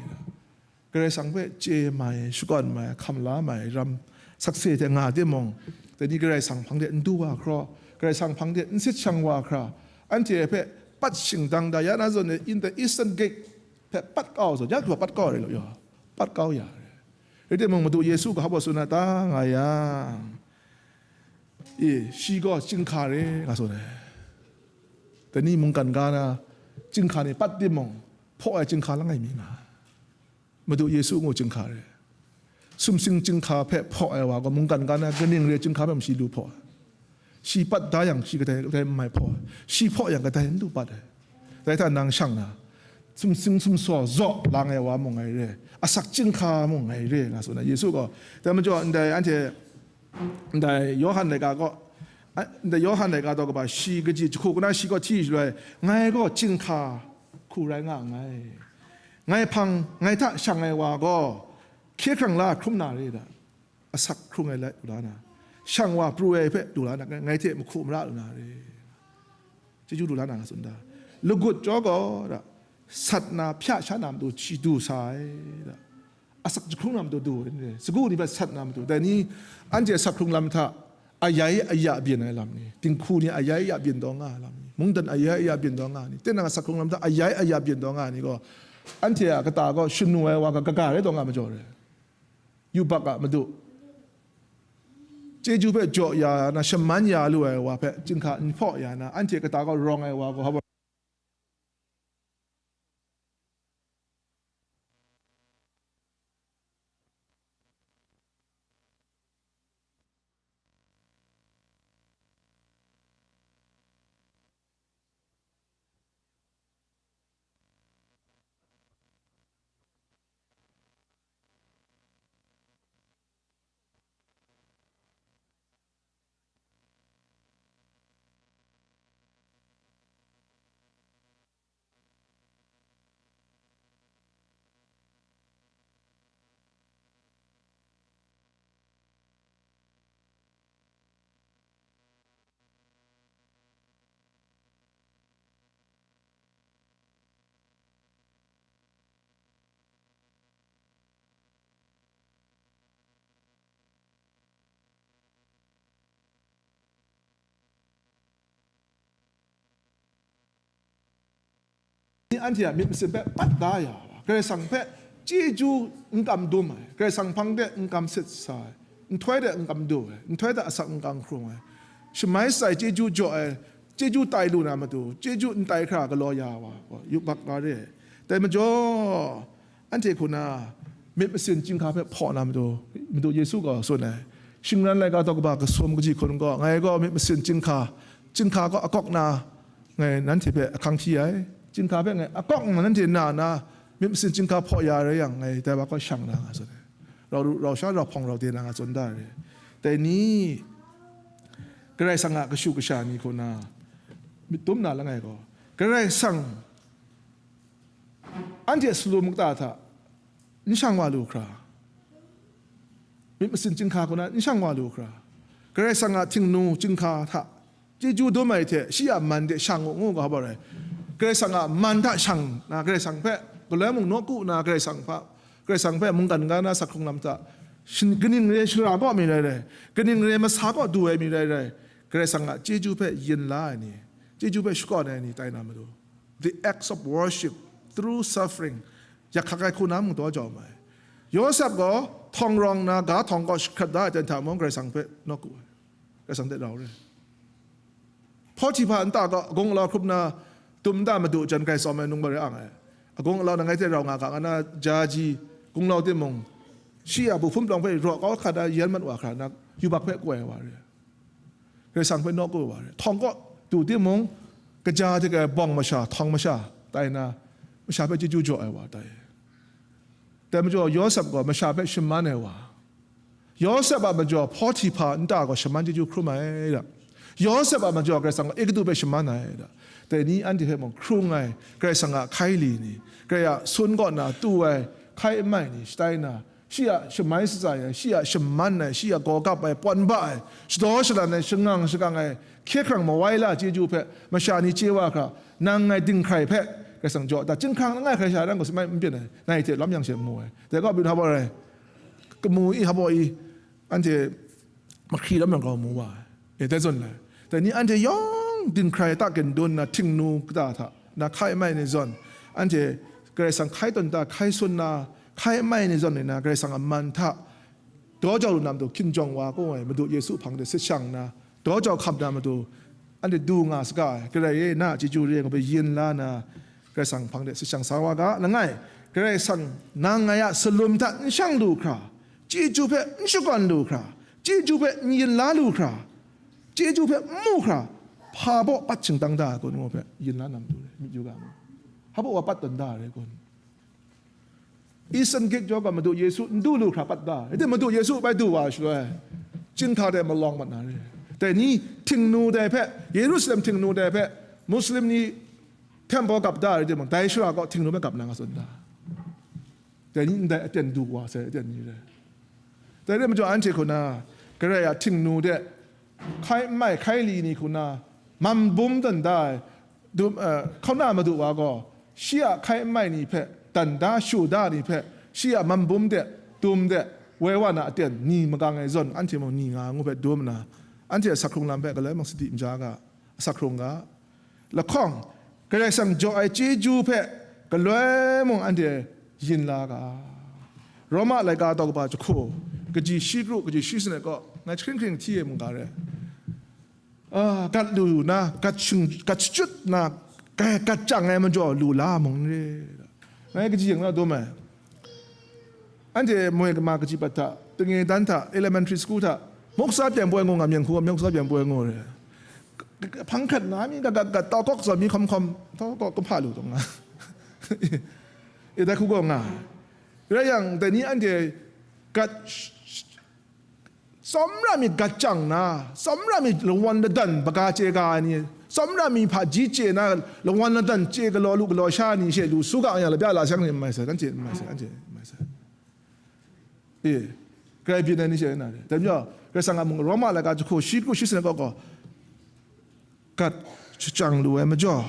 Karai Kasang hpe chye mai, shakawn mai, hkam la mai ram sakse hte nga timung, dai ni Karai Kasang hpang de n du wa hkraw, Karai Kasang hpang de n sit shang wa hkra, anhte hpe pat shingdang da ya na zawn e, in the eastern gate hpe pat kau zawn, ya hkra pat kau ai rai law yaw, pat kau ya ai. Rai timung, Madu Yesu gaw hpa tsun na ta nga yang, e, shi gaw chyinghka re nga tsun ai. Dai ni mungkan ga na chyinghka ni pat timung, hpaw ai chyinghka langai mi nga ai. Madu Yesu ngu chyinghka re. Sumsing chyinghka hpe hpaw ai wa gaw, mungkan ga na kaning re chyinghka hpe mung shi lu hpaw ai. Shi pat da yang, shi kadai kadai n mai hpaw ai. Shi hpaw yang, kadai n lu pat ai. Dai hta nang shang na, sumsing sumsaw zaw lang ai wa mung ngai re, asak chyinghka mung ngai re, nga tsun ai. Yesu gaw, dai majaw, ndai anhte, ndai Yawhan laika gaw, a, ndai Yawhan laika daw kaba shi kaji jahku kana shi gaw hti shaloi, ngai gaw chyinghka hku rai nga nngai. Ngai hpang, ngai hta shang ai wa gaw, hkye hkrang la hkrum na re da, asak hkrung ai let lu la na, shang wa pru ai hpe lu la na, ngai hte mahku mara lu na re. Chyeju lu la na nga tsun da. Lagut jaw gaw da, sat na hpya sha na matu shi du sa ai da. Asak jahkrung na matu du ai ni, sagu ni hpe sat na matu. Dai ni, anhte asak hkrung lam hta ayai aya byin ai lam ni, dinghku ni ayai aya byin taw nga ai lam ni, mungdan ayai aya byin taw nga ai ni, tinang asak hkrung lam hta ayai aya byin taw nga ai ni gaw, anhte a kata gaw shanu ai wa ga kaga rai taw nga majaw re. Yubak a madu, chyeju hpe jaw ya na, shaman ya lu ai wa hpe chyinghka n hpaw ya na, anhte kata gaw rawng ai wa gaw, hpa Anhte a myit masin hpe pat da ya ai, Karai Kasang hpe chyeju n kam dum ai, Karai Kasang hpang de n kam sit sa ai, nhtoi de n kam du ai, nhtoi de asak n kam hkrung ai, shamai shatsai chyeju jaw ai, chyeju tai lu na matu, chyeju n tai hkra galaw ya wa gaw, yubak na re ai. Dai majaw, anhte hku na myit masin chyinghka hpe hpaw na matu, Madu Yesu gaw tsun ai. Shingran laika daw kaba kasum kaji hkun gaw, ngai gaw myit masin chyinghka, chyinghka gaw akawk na, ngai nanhte hpe ahkang hpyi ai. Chyinghka hpe ngai akawk na nanhte na na, myit masin chyinghka hpaw ya rai yang, ngai dai wa kaw shang na nga tsun ai. Rau ru, rau sha, rau hpawng, rau de na nga tsun da ai. Dai ni, Karai Kasang a kashu kasha ni hku na myit dum na langai gaw, Karai Kasang anhte salu makata hta n shang wa lu hkra, myit masin chyinghka hku na n shang wa lu hkra, Karai Kasang a htingnu chyinghka hta chyeju dum ai hte shi a man de shang u ngu ga hpa rai. Karai Kasang a man hta shang na, Karai Kasang hpe galoi mung nawku na, Karai Kasang hpa, Karai Kasang hpe mungkan ga na sak hkrung lam hta, shin-, kaning re shara kaw mi rai rai, kaning re masa kaw du ai mi rai rai, Karai Kasang a chyeju hpe yin la ai ni, chyeju hpe shakawn ai ni tai na matu, the acts of worship through suffering, yak hkak ai hku na mung taw jau mai. Yawsep gaw htawng rawng na, ga htawng kaw shahkrat da ai ten hta mung, Karai Kasang hpe nawku ai, Karai Kasang hte rau re. Hpawhti hpa nta gaw agung alau hkrup na, tum nta madu jan grai tsawm ai nung marai ang ai. Agung alau na ngai hte rau nga ga nga na, ja ji, gunglau timung, shi a bu hpun palawng hpe raw kau hkrat da yan mat wa hkra na, yubak hpe koi ai wa re. Karai Kasang hpe nawku ai wa re. Htawng kaw du timung, kaja hte kai bawng masha, htawng masha tai na, masha hpe chyeju jaw ai wa tai. Dai majaw Yawsep gaw masha hpe shaman ai wa, Yawsep a majaw Hpawhti hpa nta gaw shaman chyeju hkrum ai da. Yawsep a majaw Karai Kasang gaw Egutu hpe shaman ai da. Dai ni anhte hpe mung hkrung ai, Karai Kasang a hkai li ni, Karai a sun kaw na tu ai hkai amai ni shatai na, shi a shamai shatsai ai, shi a shaman ai, shi a gaw gap ai, pawn ba ai, shadaw shalan ai, shangang shakang ai, hkye hkrang mawai la chyeju hpe masha ni chye wa hkra, nang ngai dinghkrai hpe Karai Kasang jaw da, chyinghkrang langai hkrai sha rang gaw, si mai n byin ai, ngai hte lawm yang she mu ai. Dai gaw, byin hpa baw rai, kamu i hpa baw i, anhte mahkri lam yang gaw mu wa ai. E, dai zawn lai. Dai ni anhte yawng dinghkrai ta gendun na, htingnu kata hta na hkai mai ni zawn, anhte Karai Kasang hkai tawn ta, hkai sun na, hkai mai ni zawn ni na, Karai Kasang a man hta daw jau lu na matu, hkinjawng wa kung ai Madu Yesu hpang de sit shang nna, daw jau hkam na matu, anhte du nga saga ai. Karai e, na a chyeju re ai ngaw hpe yin la na, Karai Kasang hpang de sit shang sa wa ga. Langai, Karai Kasang nang ngai a salum hta n shang lu hkra, chyeju hpe n shakawn lu hkra, chyeju hpe n yin la lu hkra, chyeju hpe n mu hkra, hpa baw pat shingtang da ai kun, ngu hpe yin la na matu re, myit yu ga mu. Hpa baw wa pat tawn da ai re kun. Eastern Gate jaw ga Madu Yesu n du lu hkra pat da, rai timung, Madu Yesu bai du wa shaloi, chyinghka dai malawng mat na re. Dai ni htingnu dai hpe, Yerusalem htingnu dai hpe, Muslim ni temple gap da, rai timung, dai shara gaw htingnu hpe gap na nga tsun da. Dai ni ndai aten du wa sai aten ni re. Dai re majaw, anhte hku na, Karai a htingnu de, hkai n mai hkai li ni hku na, mam bum dan da ai, dum, eh, hkauna madu wa gaw, shi a hkai n mai ni hpe dan da, shu da ni hpe, shi a mam bum de, dum de, woi wa na aten ni magang ai zawn, anhte mung ni nga ngu hpe dum nna, anhte a sak hkrung lam hpe galoi mung sadi n ja ga, a sak hkrung ga. Lahkawng, Karai Kasang jaw ai chyeju hpe galoi mung anhte yin la ga. Roma laika daw kaba jahku, kaji shi kru, kaji shi sanit kaw, ngai jahkring hkring hti e mungga re. Ah, gat lu na, gat shing, gat shachyut na, gat, gat chyang ai majaw lu la mung n re. Ngai kaji yang na dum ai. Anhte moi kama kaji pat hta, tinge dan hta, elementary school hta, muksa byen poi ngu nga, myen hku muksa byen poi ngu re. Hpang hkrat na mi, gat, gat, gat, tau kawk zawn mi hkawm hkawm, tau kawk kahpa lu taw nga. E, dai hku gaw nga. Rai yang, dai ni anhte gat, tsawmra myit gat chyang na, tsawmra myit lawan ladan baga chye ga ai ni, tsawmra mi hpaji chye na, lawan ladan chye galaw lu galaw sha ni she lu su ga yang, labya la shang ni n mai sai, anhte n mai sai, anhte n mai sai. E, grai byin ai ni she na re. Dai majaw, Karai Kasang a mung, Roma laika jahku shi kru shi sanit kaw gaw, gat shachyang lu ai majaw,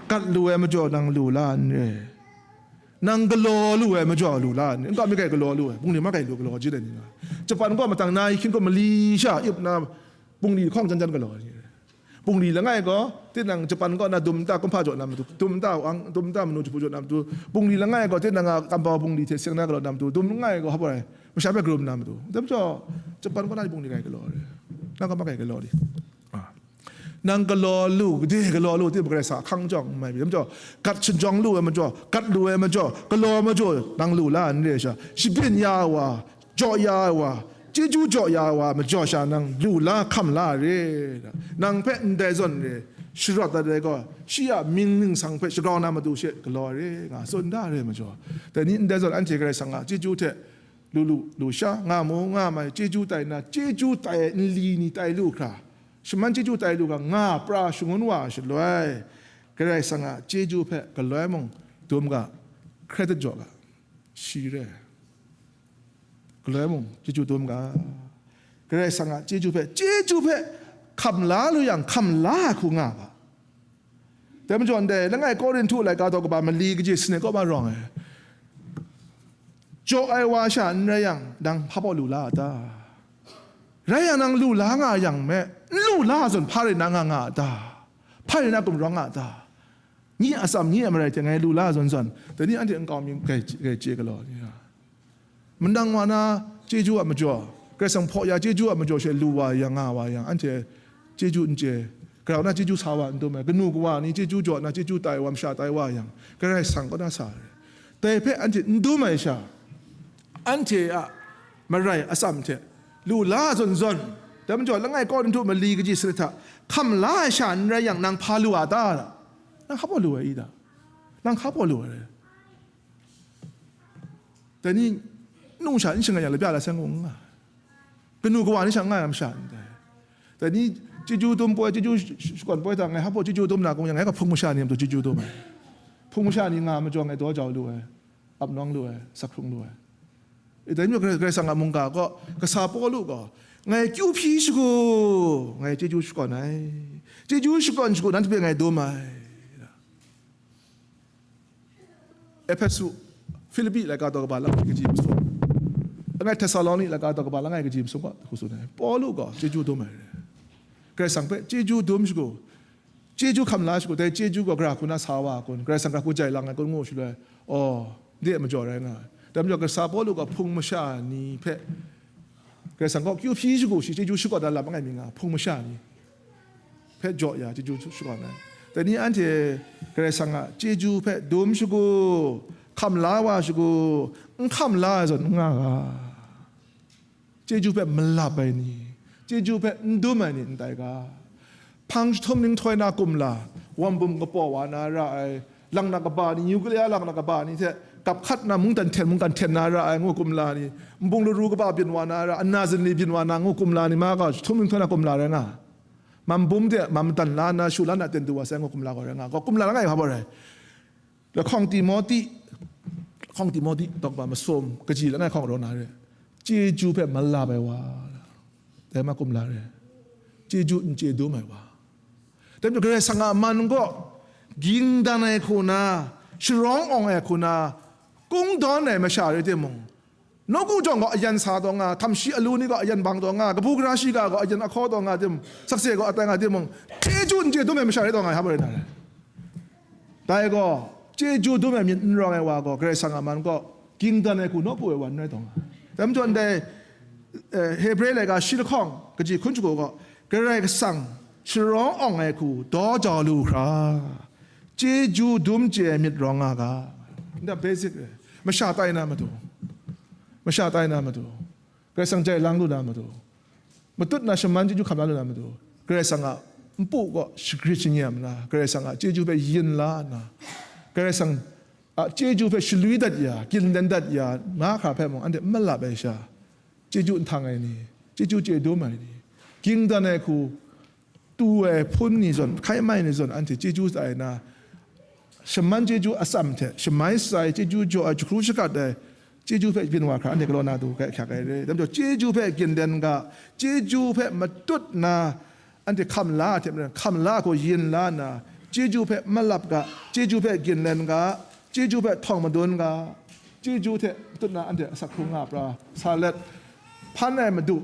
gat lu ai majaw nang lu la n re. Nang galaw lu ai majaw lu la n re. N ga mi grai galaw lu ai, bungli ma grai lu galaw jin ai ni nga. Japan gaw matang na hkying gaw mali sha ip na, bungli hkawng jan jan galaw ai ni re. Bungli langai gaw, tinang Japan kaw na dum nta kumhpa jaw na matu, dum nta ang, dum nta manu jahpu jaw na matu, bungli langai gaw, tinang a kambau bungli hte seng na galaw na matu, dum langai gaw, hpa rai, masha hpe karum na matu. Dai majaw, Japan kaw na bungli grai galaw re. Nang ga ma grai galaw di. Ah. Nang galaw lu, gade galaw lu, tinang Karai Kasang a hkang jawng n mai, dai majaw, gat shajawng lu ai majaw, gat lu ai majaw, galaw ai majaw, nang lu la n re sha, shabyin ya ai wa, jaw ya ai wa, chyeju jaw ya ai wa majaw sha nang lu la hkam la re, nang hpe ndai zawn re, sharawt dat ai gaw, shi a mying ningsang hpe shagrau na matu she galaw ai re, nga tsun da re majaw, dai ni ndai zawn anhte Karai Kasang a chyeju hte lu lu, lu sha, nga mu nga mai, chyeju tai nna, chyeju tai ai nli ni tai lu hkra, shaman chyeju tai lu hkra, nga pra shangun wa shaloi, Karai Kasang a chyeju hpe galoi mung dum ga, credit jaw ga, shi re. Galoi mung chyeju dum ga. Karai Kasang a chyeju hpe, chyeju hpe hkam la lu yang, hkam la ai hku nga ga. Dai majaw ndai, langai Korinhtu laika daw kaba mali kaji sanit kaw ma rawng ai. Jaw ai wa sha n rai yang, nang hpa baw lu la a ta? Rai yang, nang lu la nga yang me, n lu la zawn hpa rai na nga nga a ta? Hpa rai na gumrawng nga a ta? Nye a atsam, nye a marai hte ngai lu la zawn zawn, dai ni anhte nkau mi grai, grai chye galaw ni a? Manang wa na chyeju a majaw, Karai Kasang hpaw ya chyeju a majaw she lu wa yang, nga wa yang, anhte chyeju n chye, Karai Kasang na chyeju sa wa n dum ai, kanu kawa ni chyeju jaw na chyeju tai wa, masha tai wa yang, Karai Kasang kaw na sa ai. Dai hpe anhte n dum ai sha, anhte a marai atsam hte lu la zawn zawn, dai majaw langai Korinhtu mali kaji sanit hta hkam la ai sha n rai yang, nang hpa lu a ta? Nang hpa baw lu ai i ta? Nang hpa baw lu ai? Dai ni, nu sha n shangai yang, labya la seng ngu n nga. Kanu kawa ni sha n nga ai masha ndai. Dai ni, chyeju dum poi, chyeju sh-, sh-, shakawn poi hta, ngai hpa baw chyeju dum na kung yang, ngai ga hpung masha ni a matu chyeju dum ai. Hpung masha ni nga majaw, ngai daw jau lu ai, ap nawng lu ai, sak hkrung lu ai. E, dai ni, Karai, Karai Kasang a mungga gaw, kasa Pawlu gaw, ngai kyu hpyi shagu, ngai chyeju shakawn ai. Chyeju shakawn shagu, nanhte hpe ngai dum ai. Ehpesu, Hpilipi laika daw kaba langai kaji masum, langai Htesaloni laika daw kaba langai kaji masum kaw hku tsun ai. Pawlu gaw chyeju dum ai re. Karai Kasang hpe chyeju dum shagu, chyeju hkam la shagu, dai chyeju gaw gara hku na sa wa kun, Karai Kasang gara hku jai lang ai kun ngu shaloi, aw, de majaw rai nga ai. Dai majaw, kasa Pawlu gaw hpung masha ni hpe Karai Kasang kaw kyu hpyi shagu shi chyeju shakawn na lam langai mi nga, hpung masha ni hpe jaw ya chyeju shakawn ai. Dai ni anhte Karai Kasang a chyeju hpe dum shagu, hkam la wa shagu, n hkam la ai zawn n nga ga. Chyeju hpe malap ai ni, chyeju hpe n dum ai ni n tai ga. Hpang jahtum ninghtoi na kumla, wam bum kapaw wa na ra ai, laknak kaba ni, nuclear laknak kaba ni hte gap hkat na mungdan hten, mungdan hten na ra ai ngu kumla ni, nbung laru kaba byin wa na ra, ana zinli byin wa na ngu kumla ni ma gaw, jahtum ninghtoi na kumla rai nga. Mam bum de, mam madan la na, shu la na, ten du wa sai ngu kumla gaw rai nga. Gaw kumla langai hpa baw rai. Lahkawng Timote, lahkawng Timote daw kaba masum kaji langai hkawng raw na re. Chyeju hpe malap ai wa, dai ma kumla re. Chyeju n chye dum ai wa. Dai majaw Karai Kasang a man gaw, ging dan ai hku na, sharawng awng ai hku na, kungdawn ai masha rai timung, nawku jawng gaw ayan sa taw nga, htamshi alu ni gaw ayan bang taw nga, kabu gara shiga gaw ayan ahkaw taw nga tim, sakse gaw atai nga timung, chyeju n chye dum ai masha rai taw nga ai hpa rai na re. Dai gaw, chyeju dum ai myit n rawng ai wa gaw, Karai Kasang a man gaw, ging dan ai hku nawku ai wa n rai taw nga ai. Dai majaw ndai, eh, Hebre laika shi lahkawng, kaji hkun shagu gaw, Karai Kasang sharawng awng ai hku daw jau lu hkra, chyeju dum chye ai myit rawng nga ga. Nda basic re. Masha tai na matu. Masha tai na matu. Karai Kasang jai lang lu na matu. Matut na shaman chyeju hkam la lu na matu. Karai Kasang a npu gaw shagrit shanyam nna, Karai Kasang a chyeju hpe yin la nna, Karai Kasang a chyeju hpe shalwi dat ya, ginlen dat ya, na hkra hpe mung anhte n malap ai sha, chyeju n htang ai ni, chyeju chye dum ai ni, ging dan ai hku, tu ai hpun ni zawn, hkai mai ni zawn, anhte chyeju tai na, shaman chyeju atsam hte shamai sai chyeju jaw ai, jahkru shakat ai chyeju hpe byin wa hkra, anhte galaw na du hkak ai re. Dai majaw, chyeju hpe ginlen ga, chyeju hpe matut na, anhte hkam la ai hte maren, hkam la ai hku yin la nna, chyeju hpe malap ga, chyeju hpe ginlen ga, chyeju hpe htawng madun ga, chyeju hte matut na anhte asak hkrung nga pra sa let, hpan ai Madu,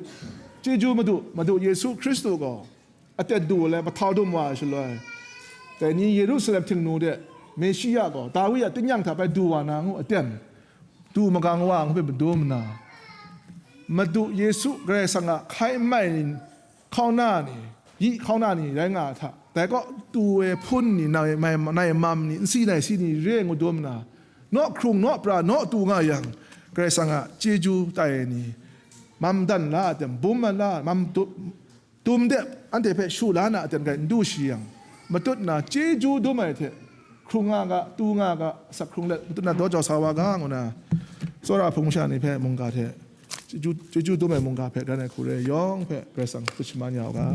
chyeju Madu, Madu Yesu Hkristu gaw, aten du ai mahtau dum wa ai shaloi, dai ni Yerusalem htingnu de Meshia gaw Dawi a tingnyang hta bai du wa na ngu aten, du magang wa ngu hpe madum nna, Madu Yesu Karai Kasang a hkai mai ni, hkauna ni, yi hkauna ni rai nga ai hta, dai kaw tu ai hpun ni, nai, mai, nai mam ni, nsi nai si ni re ngu dum nna, naw hkrung, naw pra, naw tu nga yang, Karai Kasang a chyeju tai ai ni, mam dan la ai aten, bum ai la, mam tu, tum de anhte hpe shu la na aten kai n du shi yang, matut na chyeju dum ai hte, hkrung nga ga, tu nga ga, asak hkrung let, matut na daw jau sa wa ga, ngu na, tsawra hpung masha ni hpe mungga hte, chyeju, chyeju dum ai mungga hpe, gan ai hku re yawng hpe, Karai Kasang tsun shaman ya u ga.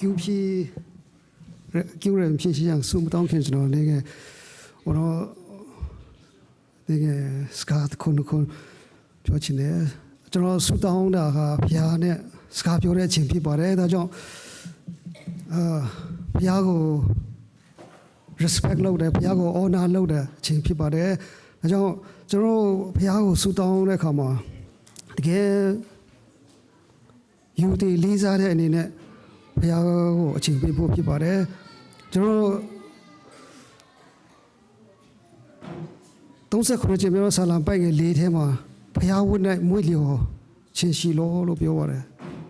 ယူဖြေ ကျူရန်ဖြေရှင်းရန်ဆုမတောင်းခင်ကျွန်တော်အနေနဲ့ ဟိုတော့ ဒီကစကားတစ်ခုနှစ်ခုပြောချင်တယ်ကျွန်တော်ဆုတောင်းတာကဘုရားနဲ့စကားပြောတဲ့အချိန်ဖြစ်ပါတယ်ဒါကြောင့်အာဘုရားကို respect လုပ်တယ်ဘုရားကို honor လုပ်တဲ့အချိန်ဖြစ်ပါတယ်ဒါကြောင့်ကျွန်တော်ဘုရားကိုဆုတောင်းတဲ့အခါမှာတကယ် ယူတည်လေးစားတဲ့အနေနဲ့ဘုရားကိုအချိန်ပေးဖို့ဖြစ်ပါတယ်ကျွန်တော်တို့39ကျမ်းပြောဆာလံပိုက်ငယ်၄ထဲမှာဘုရားဝတ်၌မွေ့လျော်ခြင်းရှိလောလို့ပြောပါတယ်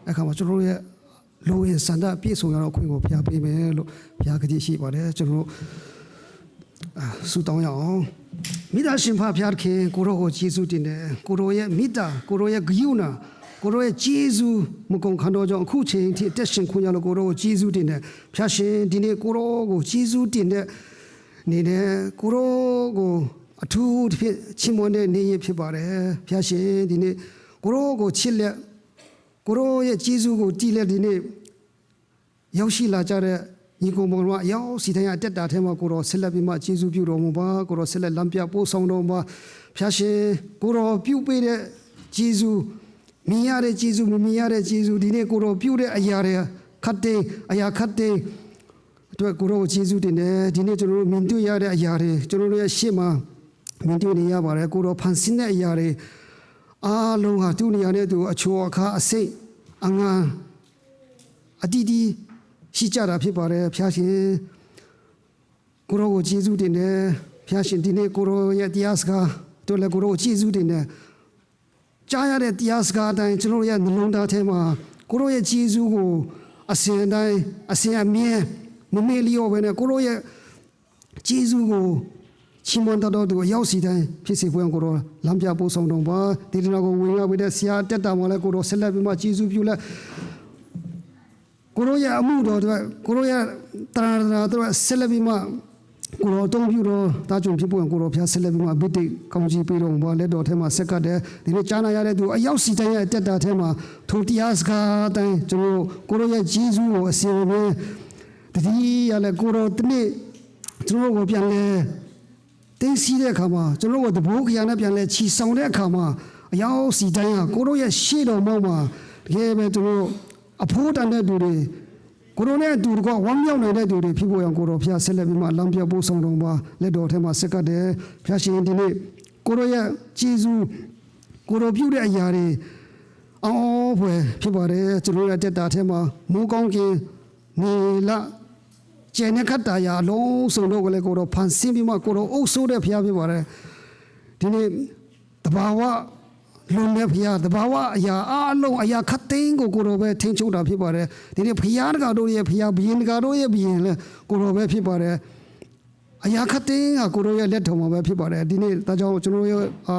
အခါမှာကျွန်တော်တို့ရဲ့လိုအင်ဆန္ဒပြည့်စုံရတော့ခွင့်ကိုဘုရားပေးမယ်လို့ဘုရားကတိရှိပါတယ်ကျွန်တော်တို့ အာဆုတောင်းရအောင်မိသားရှင်ဖဖျားတခင်ကိုရောကိုယေရှုတင်တယ်ကိုရောရဲ့မိသားကိုရောရဲ့ဂယုဏကိုရောရဲ့ယေရှုမကုံခန္ဓာကြောင့်အခုချိန်ထိအသက်ရှင်ခွင့်ရလို့ကိုရောကိုယေရှုတင်တယ်ဖျားရှင်ဒီနေ့ကိုရောကိုယေရှုတင်တဲ့နေနဲ့ကိုရောကိုအထူးတစ်ဖြစ်ချီးမွမ်းတဲ့နေ့ရက်ဖြစ်ပါတယ်ဖျားရှင်ဒီနေ့ကိုရောကိုချစ်လက်ကိုရောရဲ့ယေရှုကိုတီးလက်ဒီနေ့ ရောက်ရှိလာကြတဲ့ညီကောင်မောင်နှမအယောက်စီတိုင်းအသက်တာထဲမှာကိုတော်ဆက်လက်ပြီးမှကျေးဇူးပြုတော်မူပါကိုတော်ဆက်လက်လမ်းပြပို့ဆောင်တော်မူပါဖျားရှင်ကိုတော်ပြုပေးတဲ့ကျေးဇူးမြင်ရတဲ့ကျေးဇူးမမြင်ရတဲ့ကျေးဇူးဒီနေ့ကိုတော်ပြုတဲ့အရာတွေခတ်သိမ်းအရာခတ်သိမ်းအတွက်ကိုတော်ကိုကျေးဇူးတင်တယ်ဒီနေ့ကျွန်တော်တို့မြင်တွေ့ရတဲ့အရာတွေကျွန်တော်တို့ရဲ့ရှေ့မှာမြင်တွေ့နေရပါတယ်ကိုတော်ဖန်ဆင်းတဲ့အရာတွေအားလုံးဟာသူ့နေရာနဲ့သူအချိုအခါအစိတ်အငါ အတီးတီးရှိကြတာဖြစ်ပါတယ်ဖျားရှင်ကိုရောကိုယေရှုတင်တယ်ဖျားရှင်ဒီနေ့ကိုရောရဲ့တရားစကားတို့လည်းကိုရောကိုယေရှုတင်တယ်ကြားရတဲ့တရားစကားအတိုင်းကျွန်တော်ရဲ့နှလုံးသားထဲမှာကိုရောရဲ့ယေရှုကိုအစဉ်အတိုင်းအစဉ်အမြဲမမေ့လျော့ဘဲနဲ့ကိုရောရဲ့ ကျေးဇူးကိုချီးမွမ်းတတ်တော်သူအယောက်စီတိုင်းဖြစ်စေဖို့ကိုတော့လမ်းပြပို့ဆောင်တော်ပါဒေသနာကိုဝင်ရောက်ပေးတဲ့ဆရာအတက်တာမှာလည်းကိုတော့ဆက်လက်ပြီးမှကျေးဇူးပြုလက်ကိုတို့ရဲ့အမှုတော်အတွက်ကိုတို့ရဲ့တရဏတရဏအတွက်ဆက်လက်ပြီးမှကိုတော့အသုံးပြုတော်တားကြုံဖြစ်ဖို့ကိုတော့ဖျားဆက်လက်ပြီးမှဘိတ်တိတ်ကောင်းကြီးပေးတော်မူပါလက်တော်ထဲမှာဆက်ကပ်တဲ့ဒီနေ့ကြားနာရတဲ့သူအယောက်စီတိုင်းရဲ့အတက်တာထဲမှာထိုတရားစကားအတိုင်းကျွန်တော်တို့ကိုတို့ရဲ့ကျေးဇူးကိုအစဉ်အမြဲ တတိယလည်းကိုတော်တနေ့ကျွန်တော်တို့ကိုပြန်လဲတင်းစီတဲ့အခါမှာကျွန်တော်တို့ကိုတဘိခရံာ်နဲ့ပြန်လဲချီဆောင်တဲ့အခါမှာအယောက်စီတိုင်းဟာကိုတို့ရဲ့ရှေ့တော်မှောက်မှာတကယ်ပဲကျွန်တော်တို့အဖို့တန်တဲ့သူတွေကိုတို့နဲ့အတူတကွဝမ်းမြောက်နိုင်တဲ့သူတွေဖြစ်ဖို့ရန်ကိုတော်ဖျားဆက်လက်ပြီးမှလမ်းပြပို့ဆောင်တော်မူပါလက်တော်ထဲမှာဆက်ကပ်တယ်ဖျားရှင်ဒီနေ့ကိုတို့ရဲ့ကျေးဇူးကိုတော်ပြုတဲ့အရာတွေအောင်အဝဲဖြစ်ပါတယ်ကျွန်တော်ရဲ့တက်တာထဲမှာမိုးကောင်းကင်နေလကျဲနဲ့ခတ်တာယာအလုံးစုံတို့ကိုလည်းကိုတော်ဖန်ဆင်းပြီးမှကိုတော်အုပ်စိုးတဲ့ဘုရားဖြစ်ပါတယ်ဒီနေ့တဘာဝလွန်တဲ့ဘုရားတဘာဝအရာအလုံးအရာခတ်သိမ်းကိုကိုတော်ပဲထိန်းချုပ်တာဖြစ်ပါတယ်ဒီနေ့ဘုရားတကာတို့ရဲ့ဘုရားဘုရင်တကာတို့ရဲ့ဘုရင်လည်းကိုတော်ပဲဖြစ်ပါတယ်အရာခတ်သိမ်းဟာကိုတော်ရဲ့လက်ထောင်မှာပဲဖြစ်ပါတယ်ဒီနေ့ဒါကြောင့်ကျွန်တော်ရဲ့အာ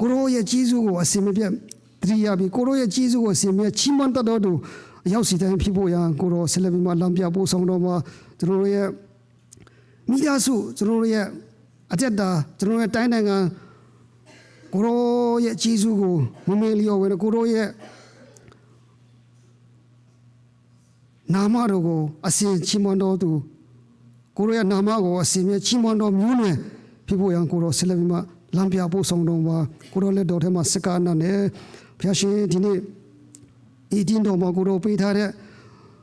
ကိုတော်ရဲ့ကြီးစုကိုအစင်မပြတ်တတိယပြီးကိုရောရဲ့ကျေးဇူးကိုစင်မြဲချီးမွမ်းတတ်တော်သူအယောက်စီတိုင်းဖြစ်ဖို့ရန်ကိုရောဆက်လက်ပြီးမှလမ်းပြပို့ဆောင်တော်မှာကျွန်တော်တို့ရဲ့မိသားစုကျွန်တော်တို့ရဲ့အသက်တာကျွန်တော်တို့ရဲ့တိုင်းနိုင်ငံကိုရောရဲ့ကျေးဇူးကိုမမေ့လျော့ဝဲနဲ့ကိုရောရဲ့နာမတော်ကိုအစင်ချီးမွမ်းတော်သူကိုရောရဲ့နာမကိုအစင်မြဲချီးမွမ်းတော်မျိုးနွယ်ဖြစ်ဖို့ရန်ကိုရောဆက်လက်ပြီးမှလမ်းပြပို့ဆောင်တော်မူပါကိုရောလက်တော်ထဲမှာစက္ကအနတ်နဲ့ဘုရားရှင်ဒီနေ့ အတင်းတော်မှာကိုရောပေးထားတဲ့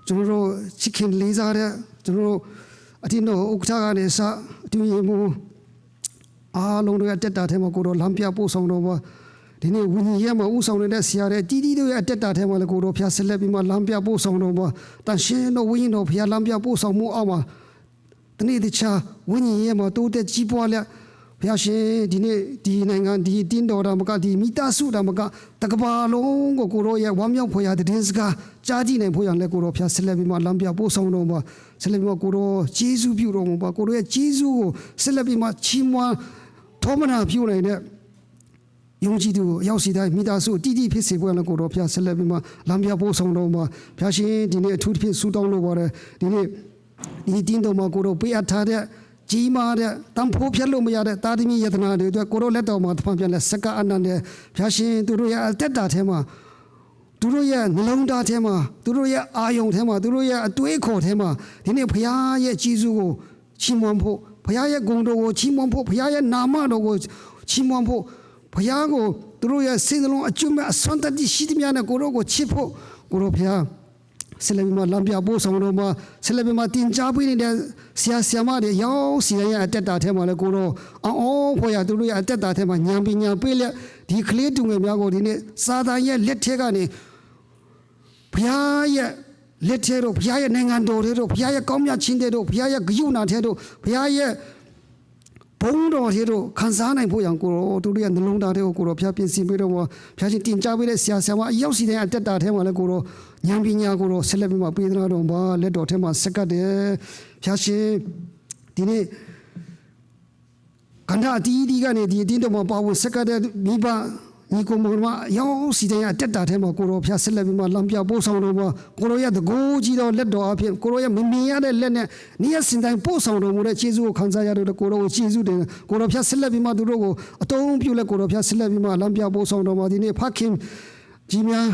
ကျွန်တော်တို့ချစ်ခင်လေးစားတဲ့ကျွန်တော်တို့အတင်းတော်ဥက္ကဋ္ဌကနေစအတွင်းရေးမှူးအားလုံးတို့ရဲ့အသက်တာထဲမှာကိုရောလမ်းပြပို့ဆောင်တော်မှာဒီနေ့ဝိညာဉ်ရေးမှာဥဆောင်နေတဲ့ဆရာတွေတီးတီးတို့ရဲ့အသက်တာထဲမှာလည်းကိုရောဖျားဆက်လက်ပြီးမှလမ်းပြပို့ဆောင်တော်မှာတန်ရှင်းသောဝိညာဉ်တော်ဖျားလမ်းပြပို့ဆောင်မှုအောက်မှာ တနေ့တခြားဝိညာဉ်ရေးမှာတိုးတက်ကြီးပွားလျက်ဘုရားရှင်ဒီနေ့ဒီနိုင်ငံဒီတင်းတော်တာမကဒီမိသားစုတာမကတကဘာလုံးကိုကိုရောရဲ့ဝမ်းမြောက်ဖွယ်ရာသတင်းစကားကြားကြည့်နိုင်ဖို့ရန်လဲကိုရောဖျားဆက်လက်ပြီးမှလမ်းပြပို့ဆောင်တော်မူပါဆက်လက်ပြီးမှကိုရောယေရှုပြုတော်မူပါကိုရောရဲ့ယေရှုကိုဆက်လက်ပြီးမှချီးမွမ်းထောမနာပြုနိုင်တဲ့ယုံကြည်သူအယောက်စီတိုင်းမိသားစုအတီးတီးဖြစ်စေဖို့ရန်ကိုရောဖျားဆက်လက်ပြီးမှလမ်းပြပို့ဆောင်တော်မူပါဖျားရှင်ဒီနေ့အထူးသဖြင့်ဆုတောင်းလိုပါတယ်ဒီနေ့ ဒီတင်းတော်မှာကိုတော့ပေးအပ်ထားတဲ့ကြီးမားတဲ့တန်ဖိုးဖျက်လို့မရတဲ့သားသမီးယတနာတွေအတွက်ကိုတော့လက်တော်မှာတစ်ဖန်ပြန်လဲစက္ကအနန္တဘုရားရှင်သူတို့ရဲ့အသက်တာထဲမှာ သူတို့ရဲ့နှလုံးသားထဲမှာ၊ သူတို့ရဲ့အာရုံထဲမှာ၊ သူတို့ရဲ့အတွေးအခေါ်ထဲမှာ၊ ဒီနေ့ဘုရားရဲ့ကျေးဇူးကိုချီးမွမ်းဖို့၊ ဘုရားရဲ့ဂုဏ်တော်ကိုချီးမွမ်းဖို့၊ ဘုရားရဲ့နာမတော်ကိုချီးမွမ်းဖို့၊ ဘုရားကိုသူတို့ရဲ့စိတ်နှလုံးအကျိုးမဲ့အစွမ်းသတ္တိရှိသမျှနဲ့ကိုယ်တော်ကိုချစ်ဖို့၊ ကိုယ်တော်ဘုရားဆက်လက်ပြီးမှလမ်းပြပို့ဆောင်တော်မှာ၊ ဆက်လက်ပြီးမှတင်ကြားပေးနေတဲ့ဆရာဆရာမတွေရောက်စီတိုင်းရဲ့အသက်တာထဲမှာလည်းကိုယ်တော်အံ့ဩဖွယ်ရာသူတို့ရဲ့အသက်တာထဲမှာဉာဏ်ပညာပေးလျက်ဒီကလေးသူငယ်များကိုဒီနေ့စာတန်ရဲ့လက်ထဲကနေ ဘုရားရဲ့လက်ထဲတို့၊ ဘုရားရဲ့နိုင်ငံတော်ထဲတို့၊ ဘုရားရဲ့ကောင်းမြတ်ခြင်းထဲတို့၊ ဘုရားရဲ့ဂရုဏာထဲတို့၊ ဘုရားရဲ့ဘုန်းတော်ထဲတို့ခံစားနိုင်ဖို့ရန်ကိုယ်တော်သူတို့ရဲ့နှလုံးသားထဲကိုကိုယ်တော်ဘုရားပြင်ဆင်ပေးတော်မူပါ။ ဘုရားရှင်တင်ကြားပေးတဲ့ဆရာဆရာမအယောက်စီတိုင်းအသက်တာထဲမှာလည်းကိုယ်တော်ဉာဏ်ပညာကိုယ်တော်ဆက်လက်ပြီးမှပေးသနာတော်မူပါ။ လက်တော်ထဲမှာဆက်ကပ်တယ်။ ဘုရားရှင်ဒီနေ့ ကဏ္ဍအသီးသီးကနေဒီအတင်းတော်မှာပါဝင်ဆက်ကပ်တဲ့မိဘညီကိုမောင်နှမအယောက်စီတိုင်းအသက်တာထဲမှာကိုယ်တော်ဘုရားဆက်လက်ပြီးမှလမ်းပြပို့ဆောင်တော်မူပါ။ ကိုယ်တော်ရဲ့တန်ခိုးကြီးသောလက်တော်အဖျင်ကိုယ်တော်ရဲ့မမြင်ရတဲ့လက်နဲ့နေ့ရက်စဉ်တိုင်းပို့ဆောင်တော်မူတဲ့ကျေးဇူးကိုခံစားရတဲ့အတွက်ကိုယ်တော်ကိုကျေးဇူးတင်တယ်။ ကိုယ်တော်ဘုရားဆက်လက်ပြီးမှသူတို့ကိုအသုံးပြုလက်ကိုယ်တော်ဘုရားဆက်လက်ပြီးမှလမ်းပြပို့ဆောင်တော်မူပါ။ ဒီနေ့ဖခင်ကြီးမျာ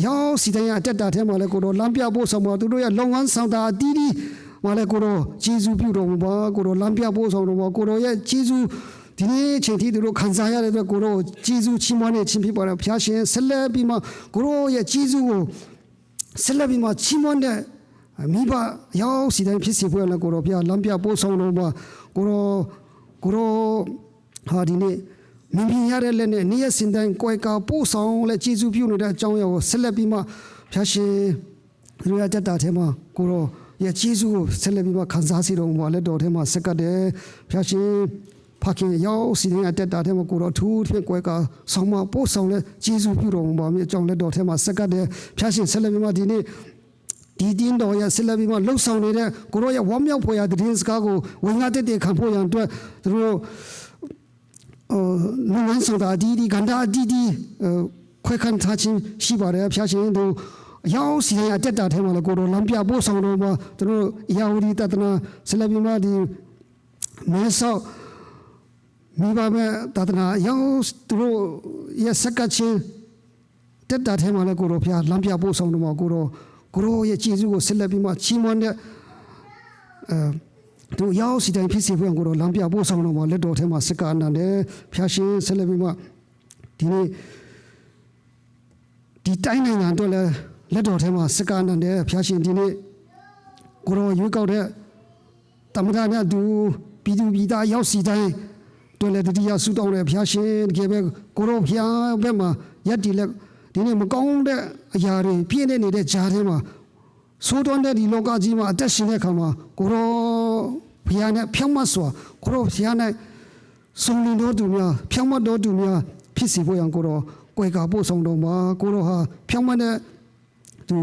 းရောက်စီတိုင်းရဲ့အသက်တာထဲမှာလည်းကိုယ်တော်လမ်းပြပို့ဆောင်ပါ။ သူတို့ရဲ့လုပ်ငန်းဆောင်တာအသီးသီးမှာလည်းကိုယ်တော်ကျေးဇူးပြုတော်မူပါ။ ကိုယ်တော်လမ်းပြပို့ဆောင်တော်မူပါ။ ကိုယ်တော်ရဲ့ကျေးဇူးဒီနေ့အချိန်ထိသူတို့ခံစားရတဲ့အတွက်ကိုယ်တော်ကိုကျေးဇူးချီးမွမ်းနေခြင်းဖြစ်ပါတယ်။ ဘုရားရှင်ဆက်လက်ပြီးမှကိုယ်တော်ရဲ့ကျေးဇူးကိုဆက်လက်ပြီးမှချီးမွမ်းတဲ့မိဘရောက်စီတိုင်းဖြစ်စေဖို့လည်းကိုယ်တော်ဘုရားလမ်းပြပို့ဆောင်တော်မူပါ။ ကိုယ်တော်ကိုယ်တော်ဟာဒီနေ့မမြင်ရတဲ့လက်နဲ့နေ့ရက်စဉ်တိုင်းကွယ်ကာပို့ဆောင်လက်ကျေးဇူးပြုနေတဲ့အကြောင်းအရာကိုဆက်လက်ပြီးမှဘုရားရှင် သူတို့ရဲ့အသက်တာထဲမှာကိုယ်တော်ရဲ့ကျေးဇူးကိုဆက်လက်ပြီးမှခံစားစေတော်မူပါ။ လက်တော်ထဲမှာဆက်ကပ်တယ်။ ဘုရားရှင်ဖခင်ရောက်စီတိုင်းအသက်တာထဲမှာကိုယ်တော်အထူးသဖြင့်ကွယ်ကာဆောင်မပို့ဆောင်လက်ကျေးဇူးပြုတော်မူပါမည်အကြောင်းလက်တော်ထဲမှာဆက်ကပ်တယ်။ ဘုရားရှင်ဆက်လက်ပြီးမှဒီနေ့ဒီတင်းတော်ရဲ့ဆက်လက်ပြီးမှလှုပ်ဆောင်နေတဲ့ကိုယ်တော်ရဲ့ဝမ်းမြောက်ဖွယ်ရာသတင်းစကားကိုဝင်ငါတက်တဲ့ခံဖို့ရန်အတွက်သူတို့ လုပ်ငန်းဆောင်တာအသီးသီးကဏ္ဍအသီးသီးခွဲခန့်ထားခြင်းရှိပါတယ်။ ဘုရားရှင်တို့အယောက်စီတိုင်းအသက်တာထဲမှာလည်းကိုယ်တော်လမ်းပြပို့ဆောင်တော်မှာကျွန်တော်တို့ဧရာဝတီသာသနာဆက်လက်ပြီးမှဒီမဲဆောက်မိဘမဲ့သာသနာအယောက်သူတို့ရဲ့ဆက်ကပ်ခြင်း သက်တာထဲမှာလည်းကိုယ်တော်ဘုရားလမ်းပြပို့ဆောင်တော်မှာကိုယ်တော်ကိုယ်တော်ရဲ့ကျေးဇူးကိုဆက်လက်ပြီးမှချီးမွမ်းတဲ့အဲသူရောက်စီတိုင်းဖြစ်စေဖို့ကိုယ်တော်လမ်းပြပို့ဆောင်တော်မှာလက်တော်ထဲမှာစက္ကအနန္တဘုရားရှင်ဆက်လက်ပြီးမှဒီနေ့ဒီတိုင်းနိုင်ငံအတွက်လည်းလက်တော်ထဲမှာစက္ကအနန္တဘုရားရှင်ဒီနေ့ကိုယ်တော်ရွေးကောက်တဲ့ သမ္မတနဲ့အတူပြည်သူပြည်သားရောက်စီတိုင်းအတွက်လည်းတတိယဆုတောင်းတဲ့ဘုရားရှင်တကယ်ပဲကိုရောဘုရားဘက်မှာရပ်တည်လက်ဒီနေ့မကောင်းတဲ့အရာတွေပြည့်နေနေတဲ့ကြားထဲမှာသိုးတွင်းတဲ့ဒီလောကကြီးမှာအသက်ရှင်တဲ့အခါမှာကိုရောဘုရားနဲ့ဖြောင့်မတ်စွာကိုရောဘုရားနဲ့စုံလင်တော်သူများဖြောင့်မတ်တော်သူများဖြစ်စေဖို့ရန်ကိုရောကွယ်ကာပို့ဆောင်တော်မှာကိုရောဟာဖြောင့်မတ်တဲ့ သူ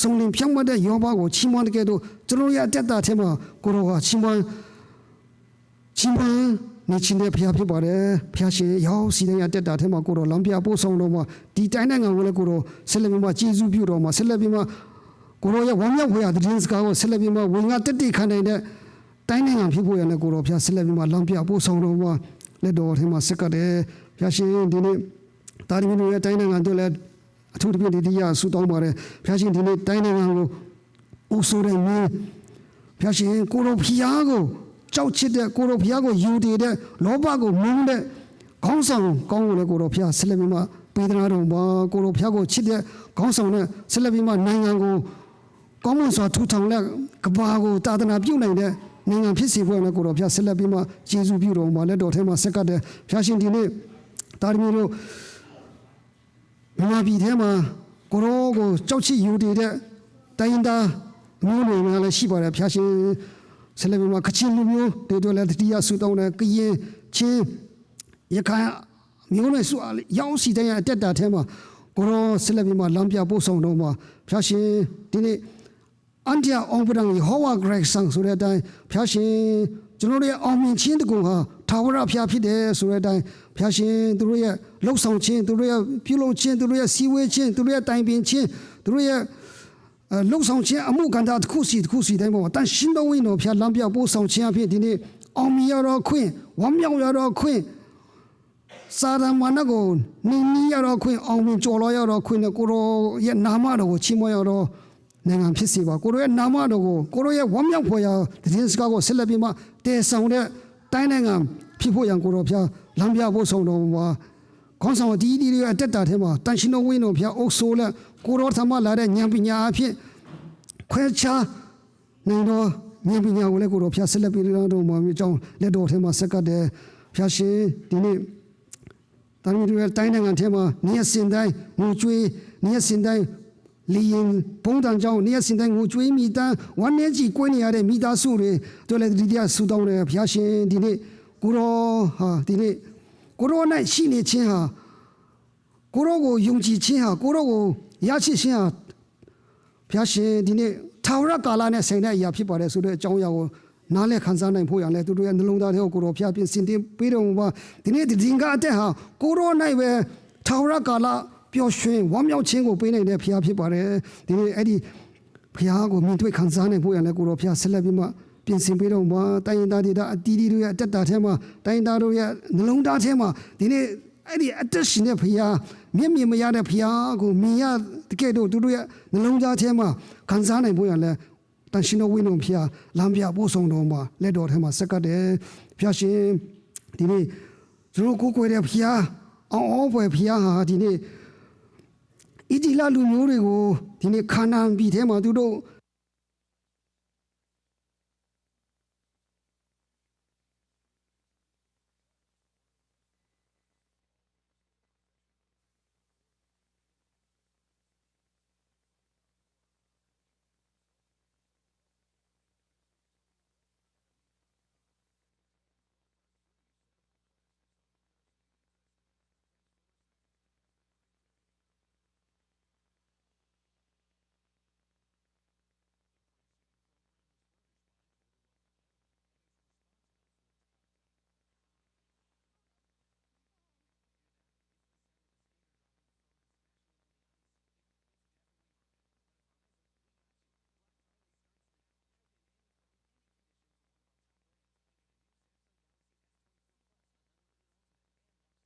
စုံလင်ဖြောင့်မတ်တဲ့ယောဘကိုချီးမွမ်းတဲ့ကဲ့သို့ကျွန်တော်ရဲ့အသက်တာထဲမှာကိုတော်ကချီးမွမ်းချီးမွမ်းနေခြင်းတဲ့ဘုရားဖြစ်ပါတယ်။ ဘုရားရှင်ရောက်စီတိုင်းအသက်တာထဲမှာကိုတော်လမ်းပြပို့ဆောင်တော်မှာဒီတိုင်းနိုင်ငံကိုလည်းကိုတော်ဆက်လက်ပြီးမှကျေးဇူးပြုတော်မှာဆက်လက်ပြီးမှကိုတော်ရဲ့ဝမ်းမြောက်ဖွယ်ရာသတင်းစကားကိုဆက်လက်ပြီးမှဝင်ငါတက်တည်ခံနိုင်တဲ့တိုင်းနိုင်ငံဖြစ်ဖို့ရန်လည်းကိုတော်ဘုရားဆက်လက်ပြီးမှလမ်းပြပို့ဆောင်တော်မှာလက်တော်ထဲမှာဆက်ကပ်တယ်။ ဘုရားရှင်ဒီနေ့တာသမီတို့ရဲ့တိုင်းနိုင်ငံတို့လည်း အထူးသဖြင့်ဒုတိယဆုတောင်းပါတယ်ဘုရားရှင်ဒီနေ့တိုင်းနိုင်ငံကိုအုပ်စိုးတဲ့မင်းဘုရားရှင်ကိုတော်ဖျားကိုကြောက်ချစ်တဲ့ကိုတော်ဖျားကိုယူတည်တဲ့လောဘကိုမုန်းတဲ့ခေါင်းဆောင်ကောင်းကိုလည်းကိုတော်ဖျားဆက်လက်ပြီးမှပေးသနာတော်မူပါကိုတော်ဖျားကိုချစ်တဲ့ခေါင်းဆောင်နဲ့ဆက်လက်ပြီးမှနိုင်ငံကိုကောင်းမွန်စွာထူထောင်တဲ့ကဘာကိုတာသနာပြုနိုင်တဲ့နိုင်ငံဖြစ်စေဖို့နဲ့ကိုတော်ဖျားဆက်လက်ပြီးမှကျေးဇူးပြုတော်မူပါလက်တော်ထဲမှာဆက်ကပ်တဲ့ဘုရားရှင်ဒီနေ့တာသမီတို့ မြန်မာပြည်ထဲမှာကိုရောကိုကြောက်ချစ်ယူတည်တဲ့တိုင်းရင်းသားမျိုးနွယ်များလည်းရှိပါတယ်ဘုရားရှင်ဆက်လက်ပြီးမှကချင်လူမျိုးတွေအတွက်လည်းတတိယဆုတောင်းတယ်ကရင်ချင်းရခိုင်မျိုးနွယ်စုအရောက်စီတိုင်းအတက်တာထဲမှာကိုရောဆက်လက်ပြီးမှလမ်းပြပို့ဆောင်တော်မှာဘုရားရှင်ဒီနေ့ အန္တရာအောင်ပဒံယေဟောဝါဂရိတ်ဆန်ဆိုတဲ့အတိုင်းဖျားရှင်ကျွန်တော်တို့ရဲ့အောင်မြင်ခြင်းတကုံဟာထာဝရဘုရားဖြစ်တယ်ဆိုတဲ့အတိုင်းဖျားရှင်သူတို့ရဲ့လှုပ်ဆောင်ခြင်းသူတို့ရဲ့ပြုလုပ်ခြင်းသူတို့ရဲ့စည်းဝေးခြင်းသူတို့ရဲ့တိုင်ပင်ခြင်းသူတို့ရဲ့အဲလှုပ်ဆောင်ခြင်းအမှုကဏ္ဍတစ်ခုစီတစ်ခုစီတိုင်းပေါ်မှာတန်ရှင်းသောဝိညာဉ်တော်ဘုရားလမ်းပြပို့ဆောင်ခြင်းအဖြစ်ဒီနေ့အောင်မြင်ရတော့ခွင့်ဝမ်းမြောက်ရတော့ခွင့် စာတန်မာနကို နှိမ်နင်းရသောခွင့်၊ အောင်မြင်ကျော်လွှားရသောခွင့်နှင့် ကိုယ်တော်ရဲ့နာမတော်ကို ချီးမွမ်းရသောနိုင်ငံဖြစ်စေပါ။ ကိုယ်တော်ရဲ့နာမတော်ကို ကိုယ်တော်ရဲ့ဝမ်းမြောက်ဖွယ်ရာသတင်းစကားကို ဆက်လက်ပြီးမှ တည်ဆောင်တဲ့တိုင်းနိုင်ငံဖြစ်ဖို့ရန် ကိုယ်တော်ဘုရားလမ်းပြပို့ဆောင်တော်မူပါ။ ခေါင်းဆောင်အသီးသီးတို့ရဲ့အသက်တာထဲမှာ တန်ရှင်သောဝိညာဉ်တော်ဘုရားအုပ်စိုးလျက် ကိုယ်တော်ထံမှလာတဲ့ဉာဏ်ပညာအဖြစ် ခွဲခြား နိုင်သောဉာဏ်ပညာကိုလည်း ကိုယ်တော်ဘုရားဆက်လက်ပေးတော်မူမည်အကြောင်း လက်တော်ထဲမှာဆက်ကပ်တယ်။ ဘုရားရှင်၊ ဒီနေ့ တိုင်းနိုင်ငံထဲမှာ နေရာစဉ်တိုင်းငိုကြွေး၊ နေရာစဉ်တိုင်း လေယာဉ်ဗုံးသံကြောင့် နေရာစဉ်တိုင်းငိုကြွေးမြည်တမ်း ဝမ်းနည်းကြေကွဲနေရတဲ့မိသားစုတွေအတွက်လည်း သတိတရားဆုတောင်းတယ်။ ဘုရားရှင်၊ ဒီနေ့ ကိုယ်တော်ဟာ၊ ဒီနေ့ ကိုယ်တော်၌ရှိနေခြင်းဟာ၊ ကိုယ်တော်ကိုယုံကြည်ခြင်းဟာ၊ ကိုယ်တော်ကိုရရှိခြင်းဟာ ဘုရားရှင်၊ ဒီနေ့ ထာဝရကာလနဲ့ဆိုင်တဲ့အရာဖြစ်ပါတယ်ဆိုတဲ့အကြောင်းအရာကို နားလည်ခံစားနိုင်ဖို့ရန်လည်း သူတို့ရဲ့နှလုံးသားထဲကို ကိုယ်တော်ဘုရားပြင်ဆင်တင်ပေးတော်မူပါ။ ဒီနေ့ သီတင်းခါအသက်ဟာ ကိုယ်တော်၌ပဲ ထာဝရကာလပျော်ရွှင်ဝမ်းမြောက်ခြင်းကိုပေးနိုင်တဲ့ဘုရားဖြစ်ပါတယ်။ ဒီနေ့ အဲ့ဒီဘုရားကိုမြင်တွေ့ခံစားနိုင်ဖို့ရန်လည်း ကိုယ်တော်ဘုရားဆက်လက်ပြီးမှ ပြင်ဆင်ပေးတော်မူပါ။ တိုင်းရင်းသားဒေသအသီးသီးတို့ရဲ့အသက်တာထဲမှာ၊ တိုင်းရင်းသားတို့ရဲ့နှလုံးသားထဲမှာ ဒီနေ့ အဲ့ဒီအသက်ရှင်တဲ့ဘုရား၊ မျက်မြင်မရတဲ့ဘုရားကိုမြင်ရသကဲ့သို့ သူတို့ရဲ့နှလုံးသားထဲမှာခံစားနိုင်ဖို့ရန်လည်း တန်ရှင်သောဝိညာဉ်ဘုရား လမ်းပြပို့ဆောင်တော်မှာ လက်တော်ထဲမှာဆက်ကပ်တယ်။ ဘုရားရှင်၊ ဒီနေ့ ကျွန်တော်ကိုးကွယ်တဲ့ဘုရား၊ အံ့ဩဖွယ်ဘုရားဟာ ဒီနေ့ အီသီလလူမျိုးတွေကို ဒီနေ့ ခါနာန်ပြည်ထဲမှာ သူတို့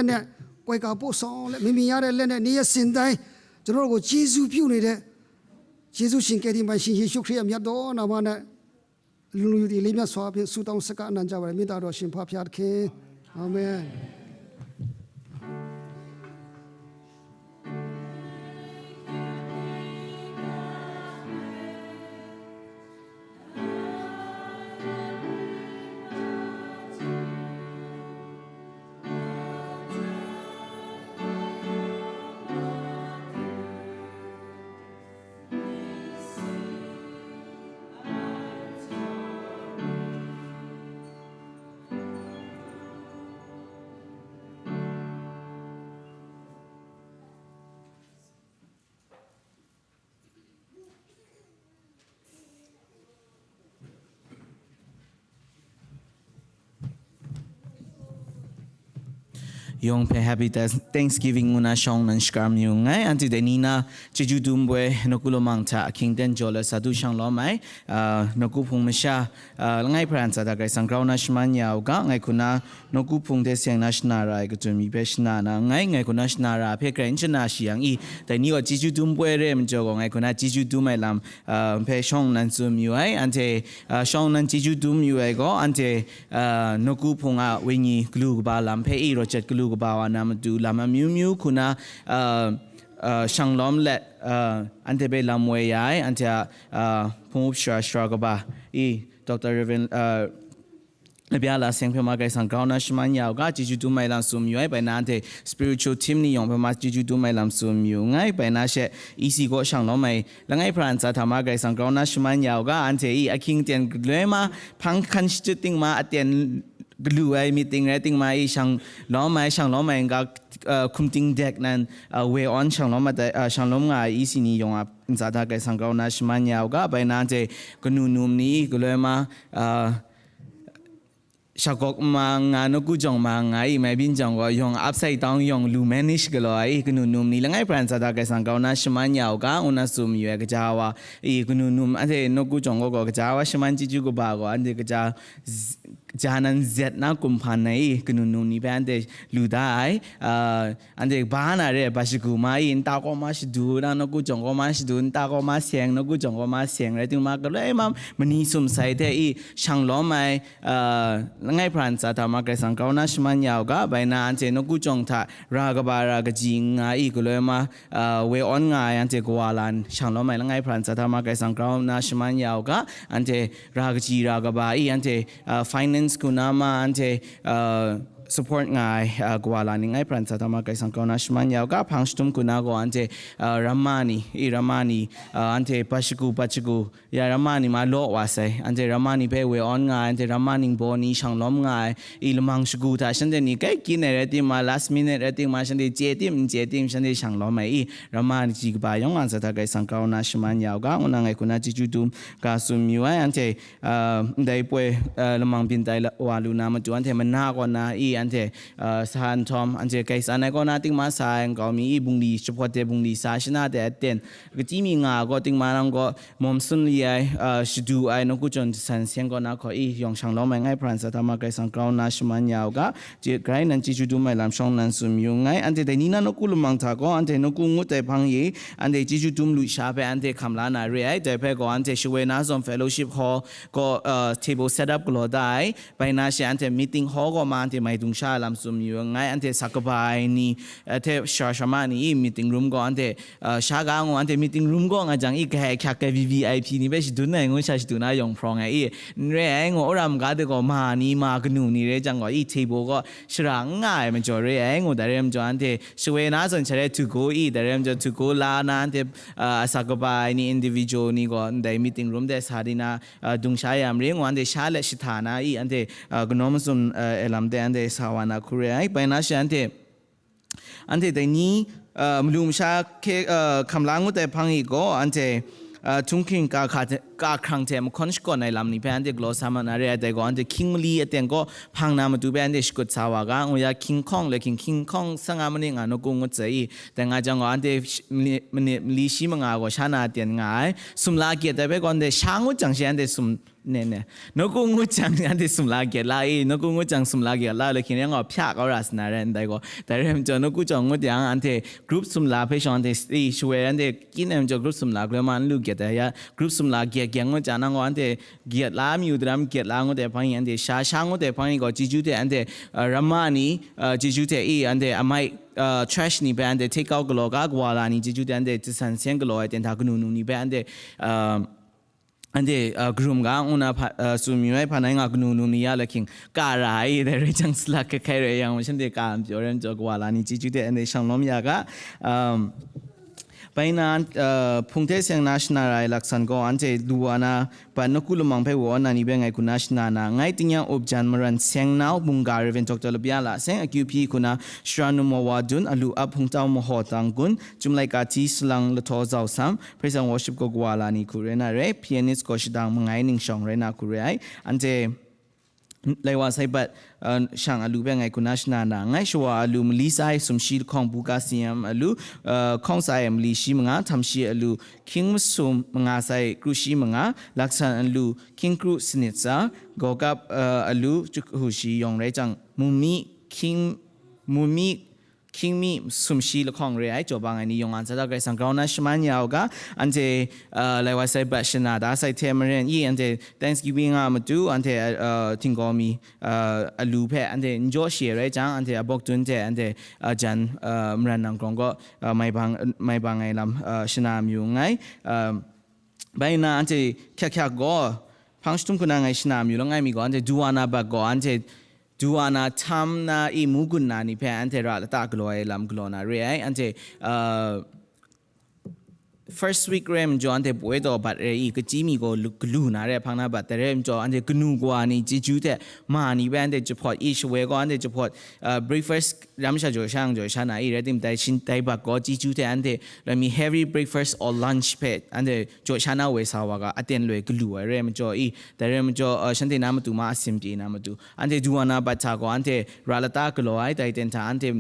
နဲ့ ကွယ်ကာပို့ဆောင်လျက် မမြင်ရတဲ့လက်နဲ့ နေ့ရက်စဉ်တိုင်း ကျွန်တော်တို့ကို ကျေးဇူးပြုနေတဲ့ ကျေးဇူးရှင်ကယ်တင်ပိုင်ရှင် ယေရှုခရစ်ရဲ့ မြတ်သောနာမနဲ့ လူလူတီလေးမြတ်စွာဖြင့် ဆုတောင်းဆက်ကပ်အနံ့ကြပါတယ်။ မေတ္တာတော်ရှင် ဖခင်သခင်။ အာမင်။ Yawng hpe Happy Thanksgiving ngu na shawng nan shakram yu nngai. Anhte dai ni na chyeju dum poi nawku lamang hta ahkying ten jaw let sa du shang lawm ai, ah, nawku hpung masha, ah, langai hparan sa da Karai Kasang grau na shaman ya u ga, ngai hku na nawku hpung hte seng na shana ra ai katun mi hpe shana na nngai, ngai hku na shana ra hpe grai n shana shi yang i, dai ni gaw chyeju dum poi re ai majaw gaw, ngai hku na chyeju dum ai lam, ah, hpe shawng nan tsun yu ai. Anhte, ah, shawng nan chyeju dum yu ai gaw, anhte, ah, nawku hpung a wenyi galu kaba lam hpe i, Rochot galu kaba wa na matu lam amyu myu hku na, ah, ah, shang lawm let, ah, anhte hpe lam woi ya ai, anhte a, ah, hpung up shara shara kaba i, Doctor Reverend, ah, Labya Laseng hpe ma Karai Kasang grau na shaman ya u ga, chyeju dum ai lam tsun yu ai, bai na anhte spiritual team ni yawng hpe ma chyeju dum ai lam tsun yu nngai, bai na she E C gaw shang lawm ai, langai hparan sa hta ma Karai Kasang grau na shaman ya u ga, anhte i ahkying ten galoi ma, hpang hkan shachyut ting ma, aten galu ai myit ting rai ting ma i, shang lawm ai, shang lawm ai n ga, ah, hkum ting dek nan, ah, we awn shang lawm ai, ah, shang lawm nga ai E C ni yawng a ntsa hta Karai Kasang grau na shaman ya u ga, bai na anhte kanu num ni i, galoi ma, ah, shagawk ma nga, nawku jawng ma nga i, mai byin jawng gaw yawng upside down yawng lu manage galaw ai, kanu num ni langai hparan sa hta Karai Kasang grau na shaman ya u ga, ngu na tsun mayu ai, kaja wa i, kanu num anhte nawku jawng gaw gaw, kaja wa shaman chyeju kaba gaw, anhte kaja z-, ja nan zet na kumhpan ai i, kanu num ni hpe anhte lu da ai, uh, anhte ba na re, ba shagu ma i, nta kaw ma shadu, na nawku jawng kaw ma shadu, nta kaw ma seng, nawku jawng kaw ma seng, rai timung ma, galoi ma mani sum sai hte i, shang lawm ai, uh, langai hpra ntsa hta ma Karai Kasang grau na shaman ya u ga, bai na anhte nawku jawng hta ra kaba ra kaji nga i, galoi ma, uh, we awn nga ai anhte kawa lan shang lawm ai langai hpra ntsa hta ma Karai Kasang grau na shaman ya u ga, anhte ra kaji ra kaba i, anhte, uh, finance kuna ma, anhte, uh, support nga ai, uh, kawa la ni langai hpra ntsa hta ma Karai Kasang grau na shaman ya u ga, hpang shadum kuna gaw anhte, uh, ramma ni, i ramma ni, uh, anhte bat shagu, bat shagu, ya ramma ni ma law wa sai, anhte ramma ni hpe we awn nga ai, anhte ramma ningbaw ni shang lawm nga ai, i lamang shagu hta shanhte ni kai kyin ai rai timung ma, last minute rai timung ma, shanhte chye tim, n chye tim, shanhte shang lawm ai i, ramma ni ji kaba yawng a ntsa hta Karai Kasang grau na shaman ya u ga, ngu na ngai hku na chyeju dum ga tsun mayu ai, anhte, uh, ndai poi, uh, lamang byin tai la-, wa lu na matu, anhte mana kaw na i, anhte, uh, sa nhtawm, anhte kai tsan ai kaw na ting ma sa ai nkau mi i, bungli, jahpawt de bungli sa shana de aten, kachyi mi nga gaw ting ma nang gaw, mawm sun li ai, uh, shadu ai, nawku jawng jasan seng kaw na hkaw i, yawng shang lawm ai langai hpra ntsa hta ma Karai Kasang grau na shaman ya u ga, je, grai nan chyeju dum ai lam shawng nan tsun mayu nngai. Anhte dai ni na nawku lamang hta gaw, anhte nawku ngut ai hpang i, anhte chyeju dum lusha hpe anhte hkam la na re ai. Dai hpe gaw, anhte Shawoi na zawn fellowship hall gaw, uh, table set up galaw da ai. Bai na she anhte meeting hall gaw ma anhte mai dung sha ai lam tsun mayu nngai. Anhte sa kaba ai ni, uh, hte shara shamra ni i meeting room gaw anhte, uh, sha ga ngu, anhte meeting room gaw nga jang i gahkai hkyak ai V V I P ni hpe shadun ai ngu sha shadun na yawng hprawng ai i, n re ai ngu, wora maga de gaw ma ni ma kanu ni re jang gaw i table gaw shara n nga ai majaw re ai ngu, dai re majaw anhte Shawoi na zawn sha re to go i, dai re majaw to go la na anhte, uh, asa kaba ai ni individual ni gaw ndai meeting room de sa di na, uh, dung sha ya mare ngu, anhte sha let shahta na i, anhte, uh, kanaw mazum, uh, ai lam de anhte sa wa na hku re ai. Bai na she anhte, anhte dai ni, uh, malu masha hkye, uh, hkam la ngut ai hpang i gaw, anhte, uh, htunghking ka hka hte, ka hkrang hte mahkawn shakawn ai lam ni hpe anhte galaw sa mat na re ai, dai gaw anhte hkying mali aten gaw hpang na matu hpe anhte shakut sa wa ga, ngu ya hkying hkawng, le hkying hkying hkawng tsawra manit nga nawku ngut sai i, dai nga jang gaw anhte sh-, manit, manit mali shi manga gaw sha na aten nga ai, sumla gyet ai hpe gaw anhte sha ngut jang she anhte sum, ne, ne. Nawku ngut jang anhte sumla gyet la i, nawku ngut jang sumla gyet la, le hkying rai nga hpya kau ra sa na rai ndai gaw. Dai rai majaw, nawku jawng ngut yang, anhte group sumla hpe shawng, anhte s-, i, Shawoi anhte kyin ai majaw, group sumla hkrum ma n lu gyet ai ya, group sumla gyet gyet ngut jang nang gaw, anhte gyet la mayu daram, gyet la ngut ai hpang i, anhte sha sha ngut ai hpang i gaw, chyeju hte anhte, uh, ramma ni, uh, chyeju hte i, anhte amai, uh, trash ni hpe anhte take out galaw ga, kawa la ni chyeju hte anhte jasan seng galaw ai, ten hta kanu num ni hpe anhte, uh, anhte, uh, karum ga, ngu na hpa, uh, tsun mayu ai, hpa nai nga kanu num ni ya lahkying ka ra ai, dai rai jang, salak hkai rai yang, shanhte ka n pyaw rai majaw, kawa la ni chyeju hte anhte shang lawm ya ga. Um, bai na, uh, hpung hte seng na shana ra ai laksan gaw, anhte lu wa na, bat nawku lamang hpe wa na ni hpe ngai hku na shana na nngai. Tingnyang up jan maran seng nau mungga Rev. Doctor Labya La Seng, akyu hpyi hku na shara num wa wa dun, alu ap hpung tau mahaw tang gun, Chyum laika hti salang lahtaw zau sam, praise and worship gaw kawa la ni hku rai na re, pianist gaw shadang mangai ningshawng rai na hku re ai. Anhte lai wa sai bat, uh, shang alu hpe ngai hku na shana na nngai. Shawa alu mali tsa ai sumshi lahkawng buga singnyam alu, uh, hkawng tsa ai mali shi manga, htam shi alu hkying masum manga tsa ai kru shi manga, laksan alu hkying kru sanit tsa, gawgap, uh, alu jahku shi yawng rai jang, mumi hkying, mumi hkying mi sumshi lahkawng re ai, jaw bang ai ni yawng a ntsa hta Karai Kasang grau na shaman ya u ga, anhte, uh, lai wa sai bat shana da sai hte maren i, anhte Thanksgiving a matu, anhte, uh, htinggaw mi, uh, alu hpe anhte n jaw shi rai jang, anhte abawk dun hte anhte, uh, jan, uh, maran nang grawng gaw, uh, mai bang, mai bang ai lam, uh, shana mayu nngai. Uh, bai nna anhte hkyak hkyak gaw, hpang jahtum hku na ngai shana mayu langai mi gaw, anhte duwa na bat gaw, anhte duwa na htam na i, mu gun na ni hpe anhte ra lata galaw ai lam galaw na re ai. Anhte, uh, first week rai majaw, anhte poi taw bat rai i, kachyi mi gaw lu-, galu na re, hpang na bat, dai rai majaw, anhte kanu kawa ni chyeju hte ma ni hpe anhte jahpawt i, shawoi gaw anhte jahpawt, uh, breakfast ram sha jaw sha yang jaw sha na i, rai timung, dai shin, dai bat gaw chyeju hte anhte loi mi heavy breakfast or lunch hpe anhte jaw sha na woi sa wa ga, aten loi galu ai rai majaw i, dai rai majaw, uh, shanhte na matu ma asin pyi na matu, anhte duwa na bat hta gaw anhte ra lata galaw ai, dai ten hta anhte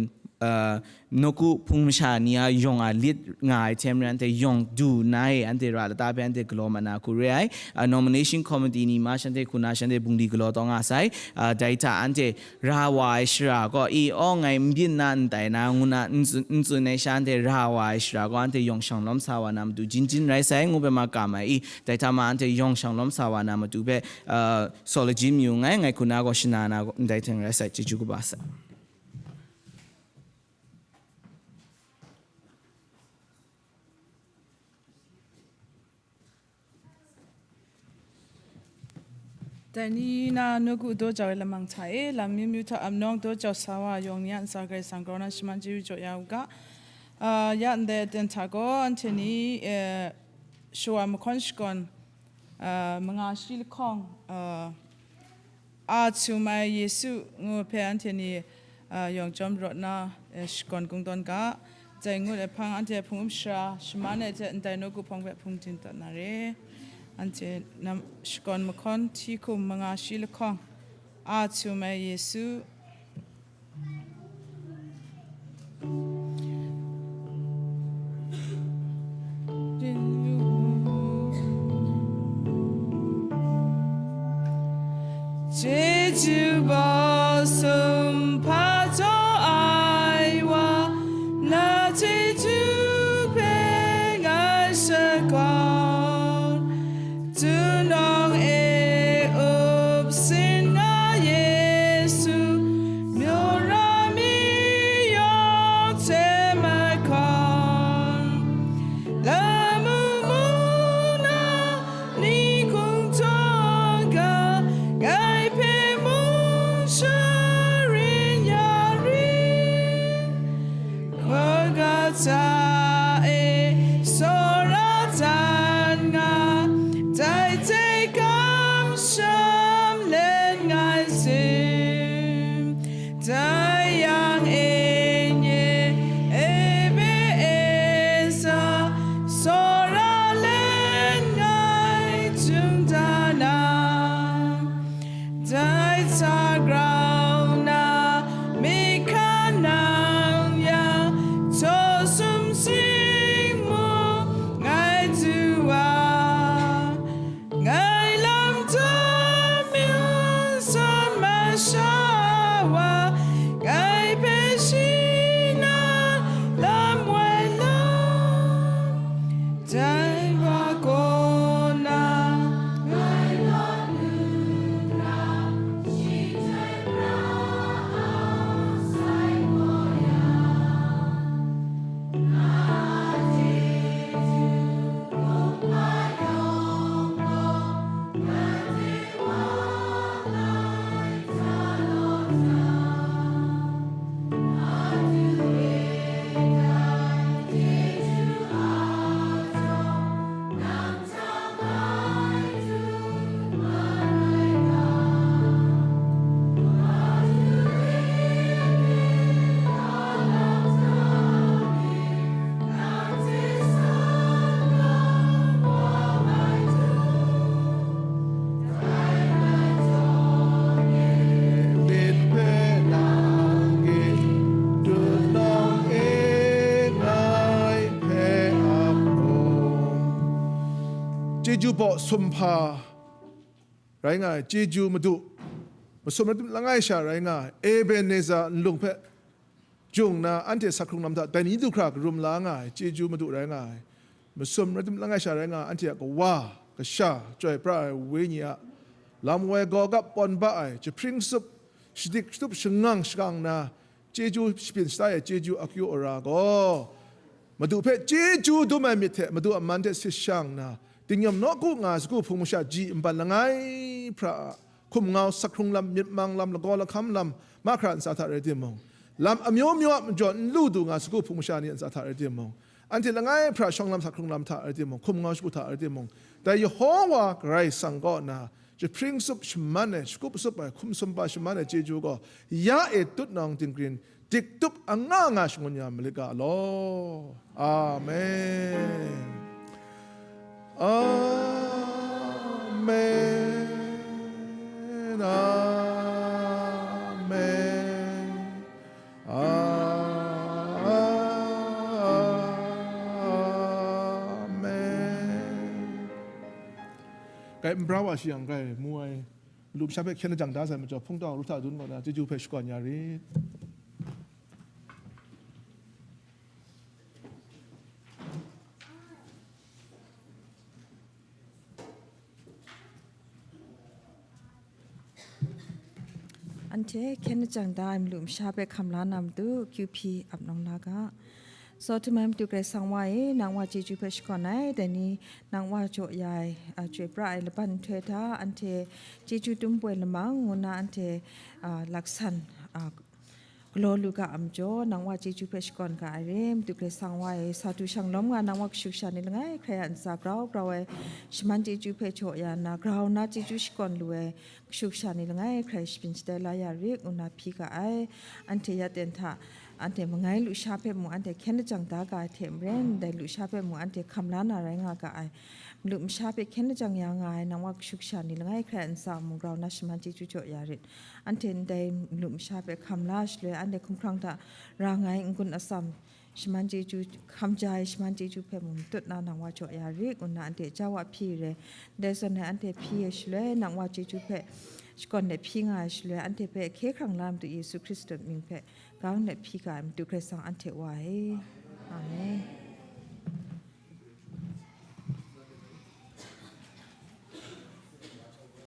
uh, nawku hpung masha ni a yawng a lit nga ai hte maren, anhte yawng du nna e, anhte ra lata hpe anhte galaw mat na hku re ai. Uh, nomination committee ni ma shanhte hku na shanhte bungli galaw taw nga sai. Uh, dai hta anhte ra wa ai shara gaw, i, aw, ngai n byin na n tai na, ngu na n tsun, n tsun ai sha, anhte ra wa ai shara gaw, anhte yawng shang lawm sa wa na matu jin jin rai sai, ngu hpe ma kam ai i, dai hta ma anhte yawng shang lawm sa wa na matu hpe, uh, saw lajin mayu nngai, ngai hku na gaw shana na ndai hte rai sai, chyeju kaba sai. Dai ni na nawku daw jau ai lamang hta e, lam amyu myu hta ap nawng daw jau sa wa yawng ni a ntsa Karai Kasang grau na shaman chyeju jaw ya u ga. Ah, ya ndai aten hta gaw, anhte ni, eh, shawa mahkawn shakawn, ah, manga shi lahkawng, ah, A Htum Ai Yesu ngu hpe anhte ni, ah, yawng chyawm rawt na, eh, shakawn kungdawn ga. Dai ngut ai hpang anhte hpung up shara, shaman ai hte ndai nawku hpawng hpe hpung din tawn na re. Anhte nam-, shakawn mahkawn hti hkum manga shi lahkawng, A Htum Ai Yesu. Chyeju baw sumhpa jaw ai wa, na chyeju hpe ngai shakawn. Tunawng e up sin nga Yesu, mayu ra mi yawng hte mahkawn. Lamu mung na ni hkungdawn ga, ngai hpe mung sharin ya ri. Hkawga hta e tsawra dan nga, dai hte kamsham let ngai sin. Dai yang e nye e be e sa, tsawra let ngai jung da na. Dai hta grau na, mik hkan nang yang, htaw sumsing mung ngai du wa, ngai lam tawn myun san masha wa, ngai hpe shi na lam woi lam. Dai wa kaw na, ngai lawt lu hkra, shi hte pra a sai gaw ya, na a chyeju, kumhpa yawng gaw, nanhte wa ngai hta law sa. Chyeju baw sumhpa rai nga ai, chyeju Madu, masum rai tim langai sha rai nga ai, Ebenezer nlung hpe jung nna, anhte sak hkrung lam hta dai ni du hkra karum la nga ai, chyeju Madu rai nga ai. Masum rai tim langai sha rai nga ai, anhte a Kawa, Kasha, Chyoi pra ai Wenyi a lam woi gaw gap pawn ba ai, jahpring shatup, shadik shatup shangang shakang nna, chyeju shabyin shata e, chyeju akyu ara gaw, Madu hpe chyeju dum ai myit hte, Madu a man hte sit shang nna, dingnyawm nawku nga ai sagu hpung masha ji nban langai hpra a, hkum ngau, sak hkrung lam, myit mang lam, lagaw lahkam lam, mahkra ntsa hta rai timung, lam amyu myu a majaw n lu du nga sagu hpung masha ni a ntsa hta rai timung, anhte langai hpra shawng lam sak hkrung lam hta rai timung, hkum ngau shagu hta rai timung, dai Yehowa Karai Kasang kaw na jahpring shatup shaman ai, shakup shatup ai, hkum sumhpa shaman ai chyeju gaw, ya e tutnawng dinggrin, dik tup anga nga shangun ya malit ga law. Amen. Amen. Amen. Amen. N bra wa shi yang grai mu ai, lam sha hpe hkyen lajang da sai majaw, hpungtau ru hta dun kaw na, chyeju hpe shakawn ya rit. Anhte hkyen lajang da ai malu masha hpe hkam la na matu, Q P ap nawng la ga. Sawtu mai matu Karai Kasang wa e, nang wa chyeju hpe shakawn ai, dai ni nang wa jaw ya ai, a, chyoi pra ai laban nhtoi hta, anhte chyeju tum poi lamang ngu na anhte, a, laksan, a, galaw lu ga a majaw, nang wa chyeju hpe shakawn ga ai re, madu Karai Kasang wa e, sa du shang lawm nga nang wa kashu kasha ni langai hkrai a ntsa grau grau ai, shaman chyeju hpe jaw ya na, grau na chyeju shakawn lu ai, kashu kasha ni langai hkrai shapring shatai la ya rit, ngu na hpyi ga ai. Anhte ya ten hta, anhte mangai lusha hpe mung anhte hkyen lajang da ga ai hte maren, dai lusha hpe mung anhte hkam la na rai nga ga ai. Malu masha hpe hkyen lajang ya nga ai, nang wa kashu kasha ni langai hkrai a ntsa mung grau na shaman chyeju jaw ya rit. Anhte ndai malu masha hpe hkam la shaloi, anhte hkumhkrang hta ra nga ai n-gun atsam, shaman chyeju hkam ja ai, shaman chyeju hpe mung matut na nang wa jaw ya rit, ngu na anhte jau a hpyi re. Ndai zawn e anhte hpyi ai shaloi, nang wa chyeju hpe shakawn let hpyi nga ai shaloi, anhte hpe hkye hkrang la madu Yesu Hkristu mying hpe gang let hpyi ga ai madu Karai Kasang anhte wa e. Amen.